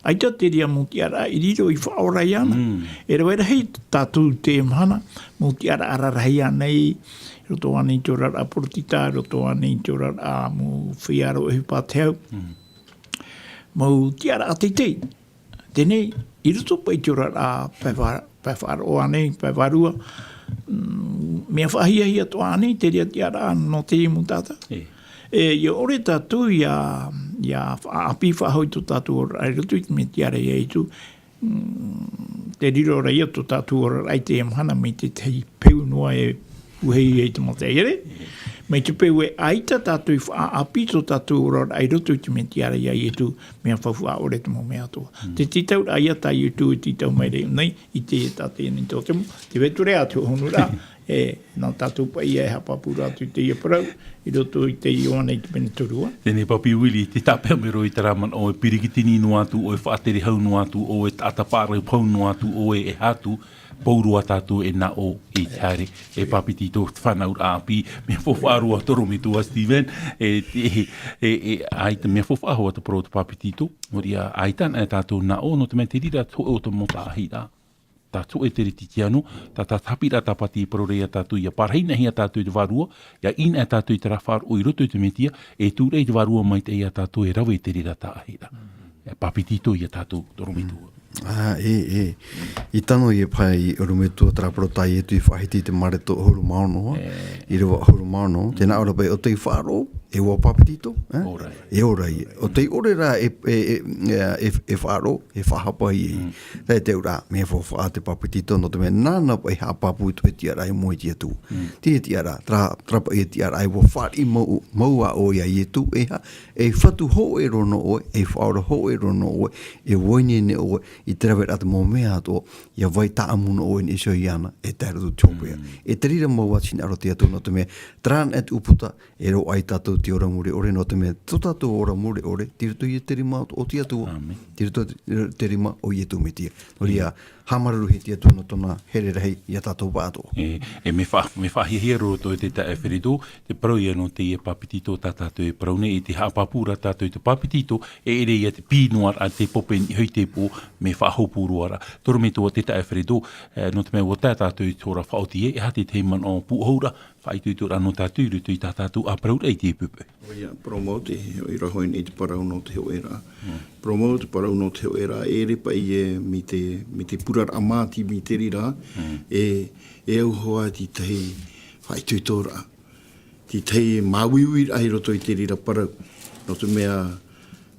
ʻaita te reira mau tiʻaraʻa i riro i faʻaora iāna. Mm. E rave rahi tātou i teie mahana, mau tiʻaraʻa rarahi ānei, i roto ānei i te oraraʻa poritita, i roto ānei i te oraraʻa mau feiā ʻohipa te hau. Mm. Mau tiʻaraʻa teitei. Teie, i roto paʻi i te oraraʻa pae va-, pae faʻaroʻo ānei, pae vārua, mm, mea faʻahiahia atoʻa ānei te reira tiʻaraʻa nō teie mau taʻata. E. E, ʻia ʻore tātou ʻia, ʻia faʻaʻāpī faʻahou i tō tātou oraraʻa i roto i te Metia ra iā Ietu, mm, te riro ra ia tō tātou oraraʻa i teie mahana mai te tahi peu noa e puhei ai te mataʻi, ʻere? Mai te peu ē ʻaita tātou i faʻaʻāpī tō tātou oraraʻa i roto i te Metia ra iā Ietu, mea faufaʻa ʻore te mau mea atoʻa. Mm. Te tītauraʻa ia tā Ietu e tītau mai ra iāʻu nei, i te taʻata ia Nitotemo, te Veturea te hohonu ra, e, nā tātou paʻi ia e haʻapāpū ra atu i teie parau, i roto i te Ioane i te pene toru. Teie Papi Willie, tē tāpeʻa mai ra i terā manaʻo e pirikitini noa atu ʻoe, faʻatere hau noa atu ʻoe, taʻata pārau hau noa atu ʻoe, e aha atu, pauroa tātou e nā ʻō i te haere, e Pāpetito te fānauraʻa ʻāpī, mea faufaʻa roa tō ʻorometua Steven, e, e, e, e, ʻaita mea faufaʻa hoʻi te parau o te Pāpetito, nō reira, ʻaita anaʻe tātou nā ʻō, nō te mea te reira te hōʻē o te mau taʻahiraʻa. Tā te hōʻē Teretitiano, tā, tā te haʻapiʻiraʻa tāpati e parau ra ia tātou, ʻia parahiraʻahia tātou i te Vārua, ʻia ʻī anaʻe tātou i terā faʻaroʻo i roto i te Metia, e tūraʻi te Vārua maitaʻi ia tātou e rave i te reira taʻahiraʻa. Mm. E Pāpetito ia tātou, tō ʻorometua. Mm. Ā, e, e. I tano ia paʻi ʻorometua terā parau tā Ietu i faʻahiti i te Mareko ʻahuru mā ono, e, ʻīrava ʻahuru mā ono, tē nā ʻō ra paʻi ʻo tei faʻaroʻo, e ʻua pāpetito, e? ʻOia. E ʻoia. ʻO tei ʻore rā e, e, e, e, e faʻaroʻo, e faʻahapa ia. Mm. Terā te auraʻa, mea faufaʻa te pāpetito, nō te mea nāna paʻi e haʻapāpū i tō ʻoe tiʻaraʻa i mua i te Atua. Mm. Te tiʻaraʻa, terā, terā paʻi e tiʻaraʻa e ʻua fāriʻi mau, mau ā ʻoe iā Ietu, e aha, e fatu hōʻē roa nō ʻoe, e faʻaora hōʻē roa nō ʻoe, e ʻua ineine ʻoe i te raveraʻa o te mau mea atoʻa, ʻia vai tāʻamu noa ʻoe i niʻa iho iāna, e tae roto i te hopeʻa. Mm. E te reira mau ā te hinaʻaro o te Atua, nō te mea, terā anaʻe te ʻūputa, e roaʻa ia tātou te ora mure ʻore, nō te mea, tō tātou ora mure ʻore, tei roto i te rima o te Atua, tei roto i te rima o Iesu Mesia. Nō reira, haʻamāuruuru te Atua nō tōna here rahi ia tātou faʻaroʻo. E, e mea faʻa-, mea faʻahiahia roa tō te taeaʻe Feredo, te parau ia nō teie papetito tā tātou e parau nei, i te haʻapāpū ra tātou i te papetito, e ʻere ia te pī noa ra te pope i niʻa i te pō, mea faʻahopū roa ra. Te ʻorometua te taeaʻe Feredo, e, nō te mea ʻua tae tātou i te hora faʻaoti ē, e aha te tahi manaʻo pūʻohu ra, faʻaitoito ra nō tātou i roto i tā tātou ʻāparau ra i te pupu. ʻOia, parau mau te, ʻoia hoʻi nei te parau nō te hōʻē ra. Parau mau te parau nō te hōʻē ra, e ʻere paʻi ē, mai te, mai te puraraʻa māti, mai te reira, e, e au hoʻi te tahi faʻaitoito ra. Te tahi māuiui ra i roto i te reira parau. Nō te mea,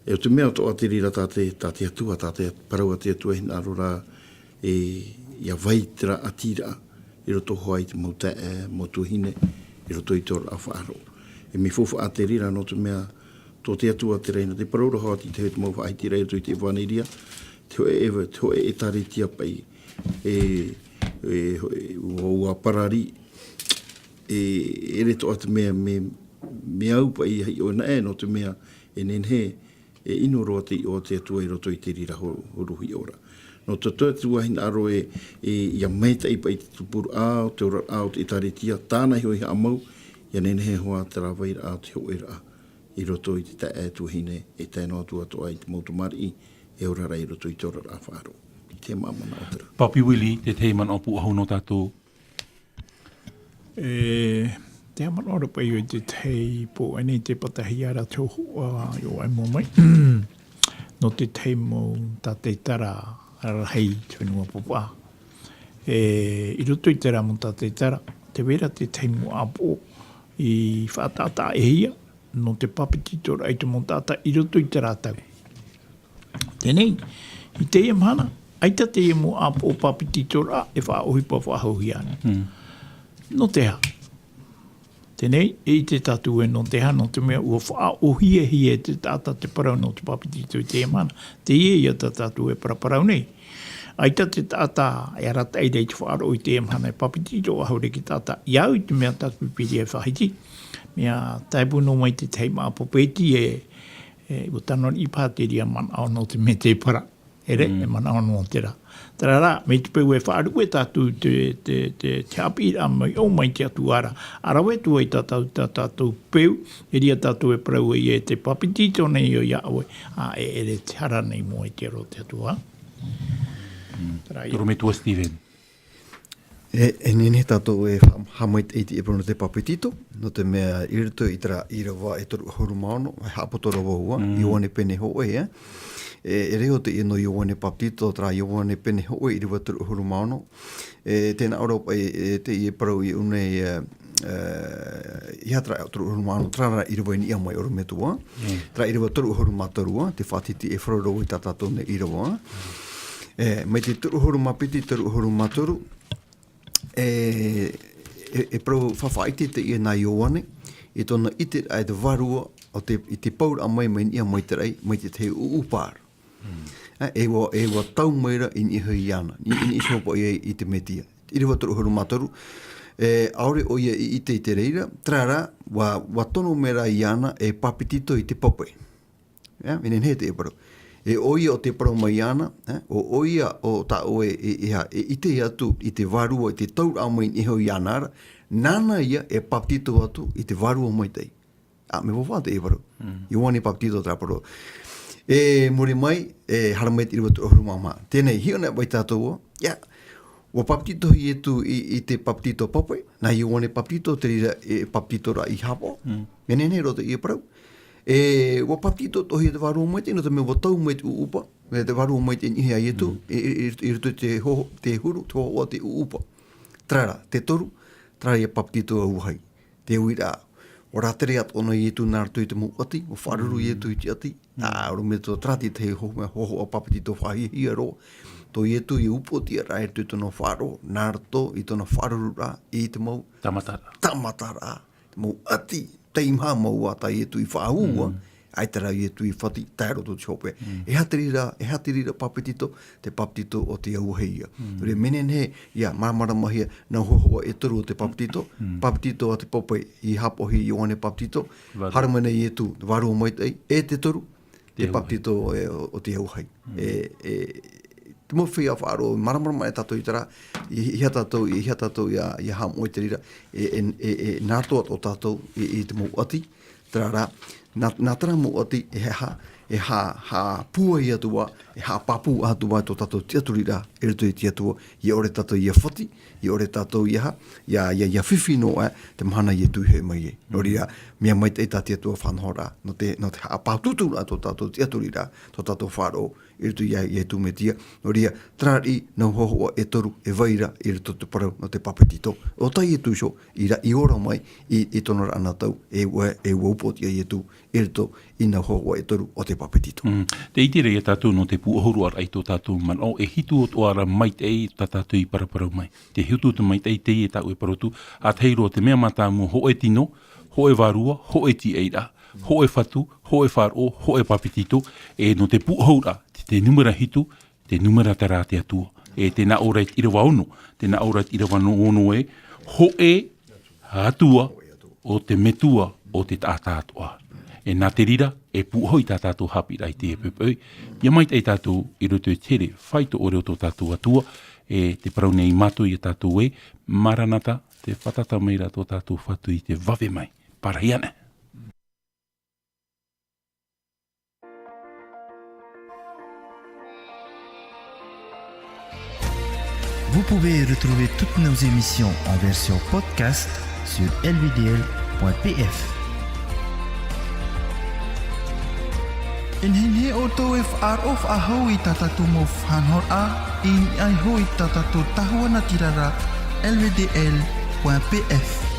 e o te mea atoʻa te reira tā te, tā te Atua, tā te parau a te Atua hinaʻaro ra, e, ia vai terā ʻati ra, i roto hoʻi i te mau taeaʻe, mau tuahine, i roto i tō rātou faʻaroʻo. E mea faufaʻa te reira, nō te mea, tō te Atua te reira, te parau ra hoʻi te tahi o te mau faʻahiti ra i roto i te ʻevaneria, te hōʻē ʻeva-, te hōʻē ʻētāretia paʻi, e, e, hōʻē, ʻua, ʻua parari, e, e ʻere atoʻa te mea, mea, mea au paʻi, ʻaita ʻoia naʻe, nō te mea, e nehenehe, e ʻino roa te iʻoa o te Atua i roto i te reira hō-, hōroʻa ra. Nō te Atua hinaʻaro e, e, ia maitaʻi paʻi te tupuraʻa, o te oraraʻa, o te ʻētāretia, tāna iho i haʻamau, ia nehenehe hoʻi terā vairaʻa, o te hōʻēraʻa, i roto i te taeaʻe tuahine, e tae noa atu atoʻa i te mau tamariʻi, e ora ra i roto i te oraraʻa faʻaroʻo. Te mau manaʻo terā. Papi Willie, te tahi manaʻo pūʻohu nō tātou. E, te manaʻo ra paʻi ʻoe i te tahi pō, ʻaita e pātahia ra te hōhoʻa, ʻoia ʻoe e mua mai. Nō te tahi mau tātaʻitahi rahi i te fenua Papaʻa. E, i roto i terā mau tātaʻitahi, tē vai ra te tahi mau ʻāpoʻo i faʻataʻataʻihia, nō te papetitoraʻa i te mau taʻata i roto i terā tau. Teie nei, i teie mahana, ʻaita teie mau ʻāpoʻo papetitoraʻa e faʻaʻohipa faʻahou hia ana. Nō te aha? Teie nei, e ʻite tātou ē nō te aha, nō te mea ʻua faʻaʻōhiehia e te taʻata te parau nō te papetito i teie mahana. Teie ia tā tātou e paraparau nei. ʻAita te taʻata e arataʻi ra i te faʻaroʻo i teie mahana e papetito, ʻaore te taʻata, ia au i te mea tā te Pīpīria e faʻahiti. Mea taepu noa mai te tahi mau prophet e, e, ʻua tano riʻi paha te reira manaʻo nō te mētēpara. ʻEre, e manaʻo noa terā. Terā rā, mai te peu e faʻaruʻe tātou te, te, te, te haʻapiʻiraʻa mai, ʻo mai te Atua ra. ʻA rave atu ai tā tātou, tā tātou peu, e reira tātou e parau ai e te papetito nei ʻoia ʻoe, ā, e, ʻere te hara nei moa i te aro o te Atua. Terā ia. Te ʻorometua Stephen. E, e nehenehe tātou e haʻa-, haʻamaitaʻi i te parau nō te papetito, nō te mea i roto i terā ʻīrava e toru ʻahuru mā ono, e haʻapoto ra vau, ā, Ioane pene hōʻē, ā. E, e riro teie nō Ioane Papetito, terā Ioane pene hōʻē, ʻīrava toru ʻahuru mā ono. E, tē nā ʻō ra paʻi, e, teie parau i ʻō nei, e, e, i aha terā toru ʻahuru mā ono, terā rā ʻīrava i niʻa mai ʻorometua. Terā ʻīrava toru ʻahuru mā toru, ā, te faʻatītīʻaifaro ra vau i tā tātou nei ʻīrava, ā. E, mai te toru ʻahuru mā piti, toru ʻahuru mā toru, e, e, e parau faʻaʻite teie nā Ioane, i tōna ʻiteraʻa i te vārua, o te, i te pauraʻa mai, mai niʻa mai te raʻi, mai te tahi ʻūʻupa ra. Ā, e ʻua, e ʻua tau mai ra i niʻa iho iāna, i, i niʻa iho paʻi i te Mētia. ʻĪrava toru ʻahuru mā toru, e, ʻaore ʻoia i ʻite i te reira, terā rā, ʻua, ʻua tono mai ra iāna e papetito i te pape. Ā, e nehenehe te parau. E ʻoia ʻo tē parau mai iāna, ā, ʻo, ʻoia ʻo tā ʻoe e, e, e, e ʻite atu i te vārua, i te tauraʻa mai i niʻa iho iāna ra, nāna ïa e papetito atu i te Vārua Maitaʻi. Ā, mea faufaʻa teie parau. Ioane Papetito terā parau. E, muri mai, e, haere mai te ʻīrava toru ʻahuru mā maha. Teie nei, hiʻo anaʻe paʻi tātou, ā, ʻua papetitohia Ietu i, i te papetito pape, nā Ioane Papetito, te reira e papetitoraʻa i haʻapaʻo. E nehenehe roa teie parau. E, ʻua papetitohia te Vārua Maitaʻi, nō te mea ʻua tau mai te ʻūʻupa, e te Vārua Maitaʻi i niʻa iho iā Ietu, e, e, e, i roto i te ho-, te huru, te hōhoʻa, te ʻūʻupa. Terā rā, te toru, terā ïa papetito auahi. Te uiraʻa, ʻua rātere atoʻa na Ietu nā roto i te mau ʻati, ʻua faʻaruru Ietu i te ʻati. Ā, ʻorometua terā te tahi hō-, hōhoʻa papetito faʻahiahia roa. Tō Ietu i upoʻotiʻaraʻa i roto i tōna faʻaroʻo, nā roto i tōna faʻarururaʻa i te mau tāmataraʻa. Tāmataraʻa, te mau ʻati, teiaha mau ā tā Ietu i faʻaue, ʻAita rā Ietu i fati, tae roto i te hopeʻa. Mm. E aha te reira, e aha te reira papetito, te papetito o te auahi ia. Mm. Nō reira, mea nehenehe, ʻia māramarama hia, nā hōhoʻa e toru o te papetito, Mm. papetito a te pāpū i hāpaʻo hia Ioane Papetito, Vārua. Haere mai nei Ietu, vārua maitaʻi, e te toru, Te te auahi. papetito e, o, o te auahi. Mm. E, e, te mau feiā faʻaroʻo, māramarama e tātou i terā, i, i hea tātou, i hea tātou ʻia, ʻia haʻamoʻe i te reira, e, e, e, e, nā roto atoʻa tātou i, i te mau ʻati, terā rā, nā, nā terā mau ʻati, e ha, e ha, ha pūai atu ā, e haʻapāpū atu ā tō tātou tiʻaturiraʻa, i roto i te Atua, ʻia ʻore tātou ʻia fati, ʻia ʻore tātou ʻia ha, ʻia, ʻia, ʻia fifi noa, te mahana Ietu i hoʻi mai ai. Nō reira, mea maitaʻi tā te Atua faʻanahoraʻa, nō te, nō te haʻapātūtūraʻa tō tātou tiʻaturiraʻa, tō tātou faʻaroʻo, i roto ia Ietu Metia. Nō reira, terā riʻi nā hōhoʻa e toru e vai ra i roto i te parau nō te papetito. ʻO tā Ietu iho, i ra-, i ora mai, i, i tōna ra anotau, e ua, e ua upoʻotiʻa Ietu, i roto i nā hōhoʻa e toru o te papetito. Mm. Tē ʻite ra ia tātou nō te pūʻohuraʻa i tō tātou manaʻo, e hitu atoʻa ra maitaʻi tā tātou i paraparau mai. Te hitu o te maitaʻi teie tāʻu e parau atu, ʻa tahi roa te mea mātāmua hōʻē tino, hōʻē vārua, hōʻē tīaʻiraʻa, hōʻē fatu, hōʻē faʻaroʻo, hōʻē papetito, e nō te pūʻohuraʻa, te, te numera hitu, te numera terā te Atua. E tē nā ʻō ra i te ʻīrava ono, tē nā ʻō ra i te ʻīrava ono e, hōʻē Atua ʻo te Metua o te taʻata atoʻa. E nā te reira, e pūʻohu i tā tātou haʻapiʻiraʻa i teie poʻipoʻi, ʻia maitaʻi tātou i roto i te here faito ʻore o tō tātou Atua, e tē parau nei mātou ia tātou ē, Maranata, tē fātata mai ra tō tātou Fatu i te vave mai. Pārahi ana. Vous pouvez retrouver toutes nos émissions en version podcast sur L V D L point P F. E nehenehe ʻoutou e faʻaroʻo faʻahou i tā tātou mau faʻanahoraʻa, i niʻa iho i tā tātou tahua natirara, L V D L point P F.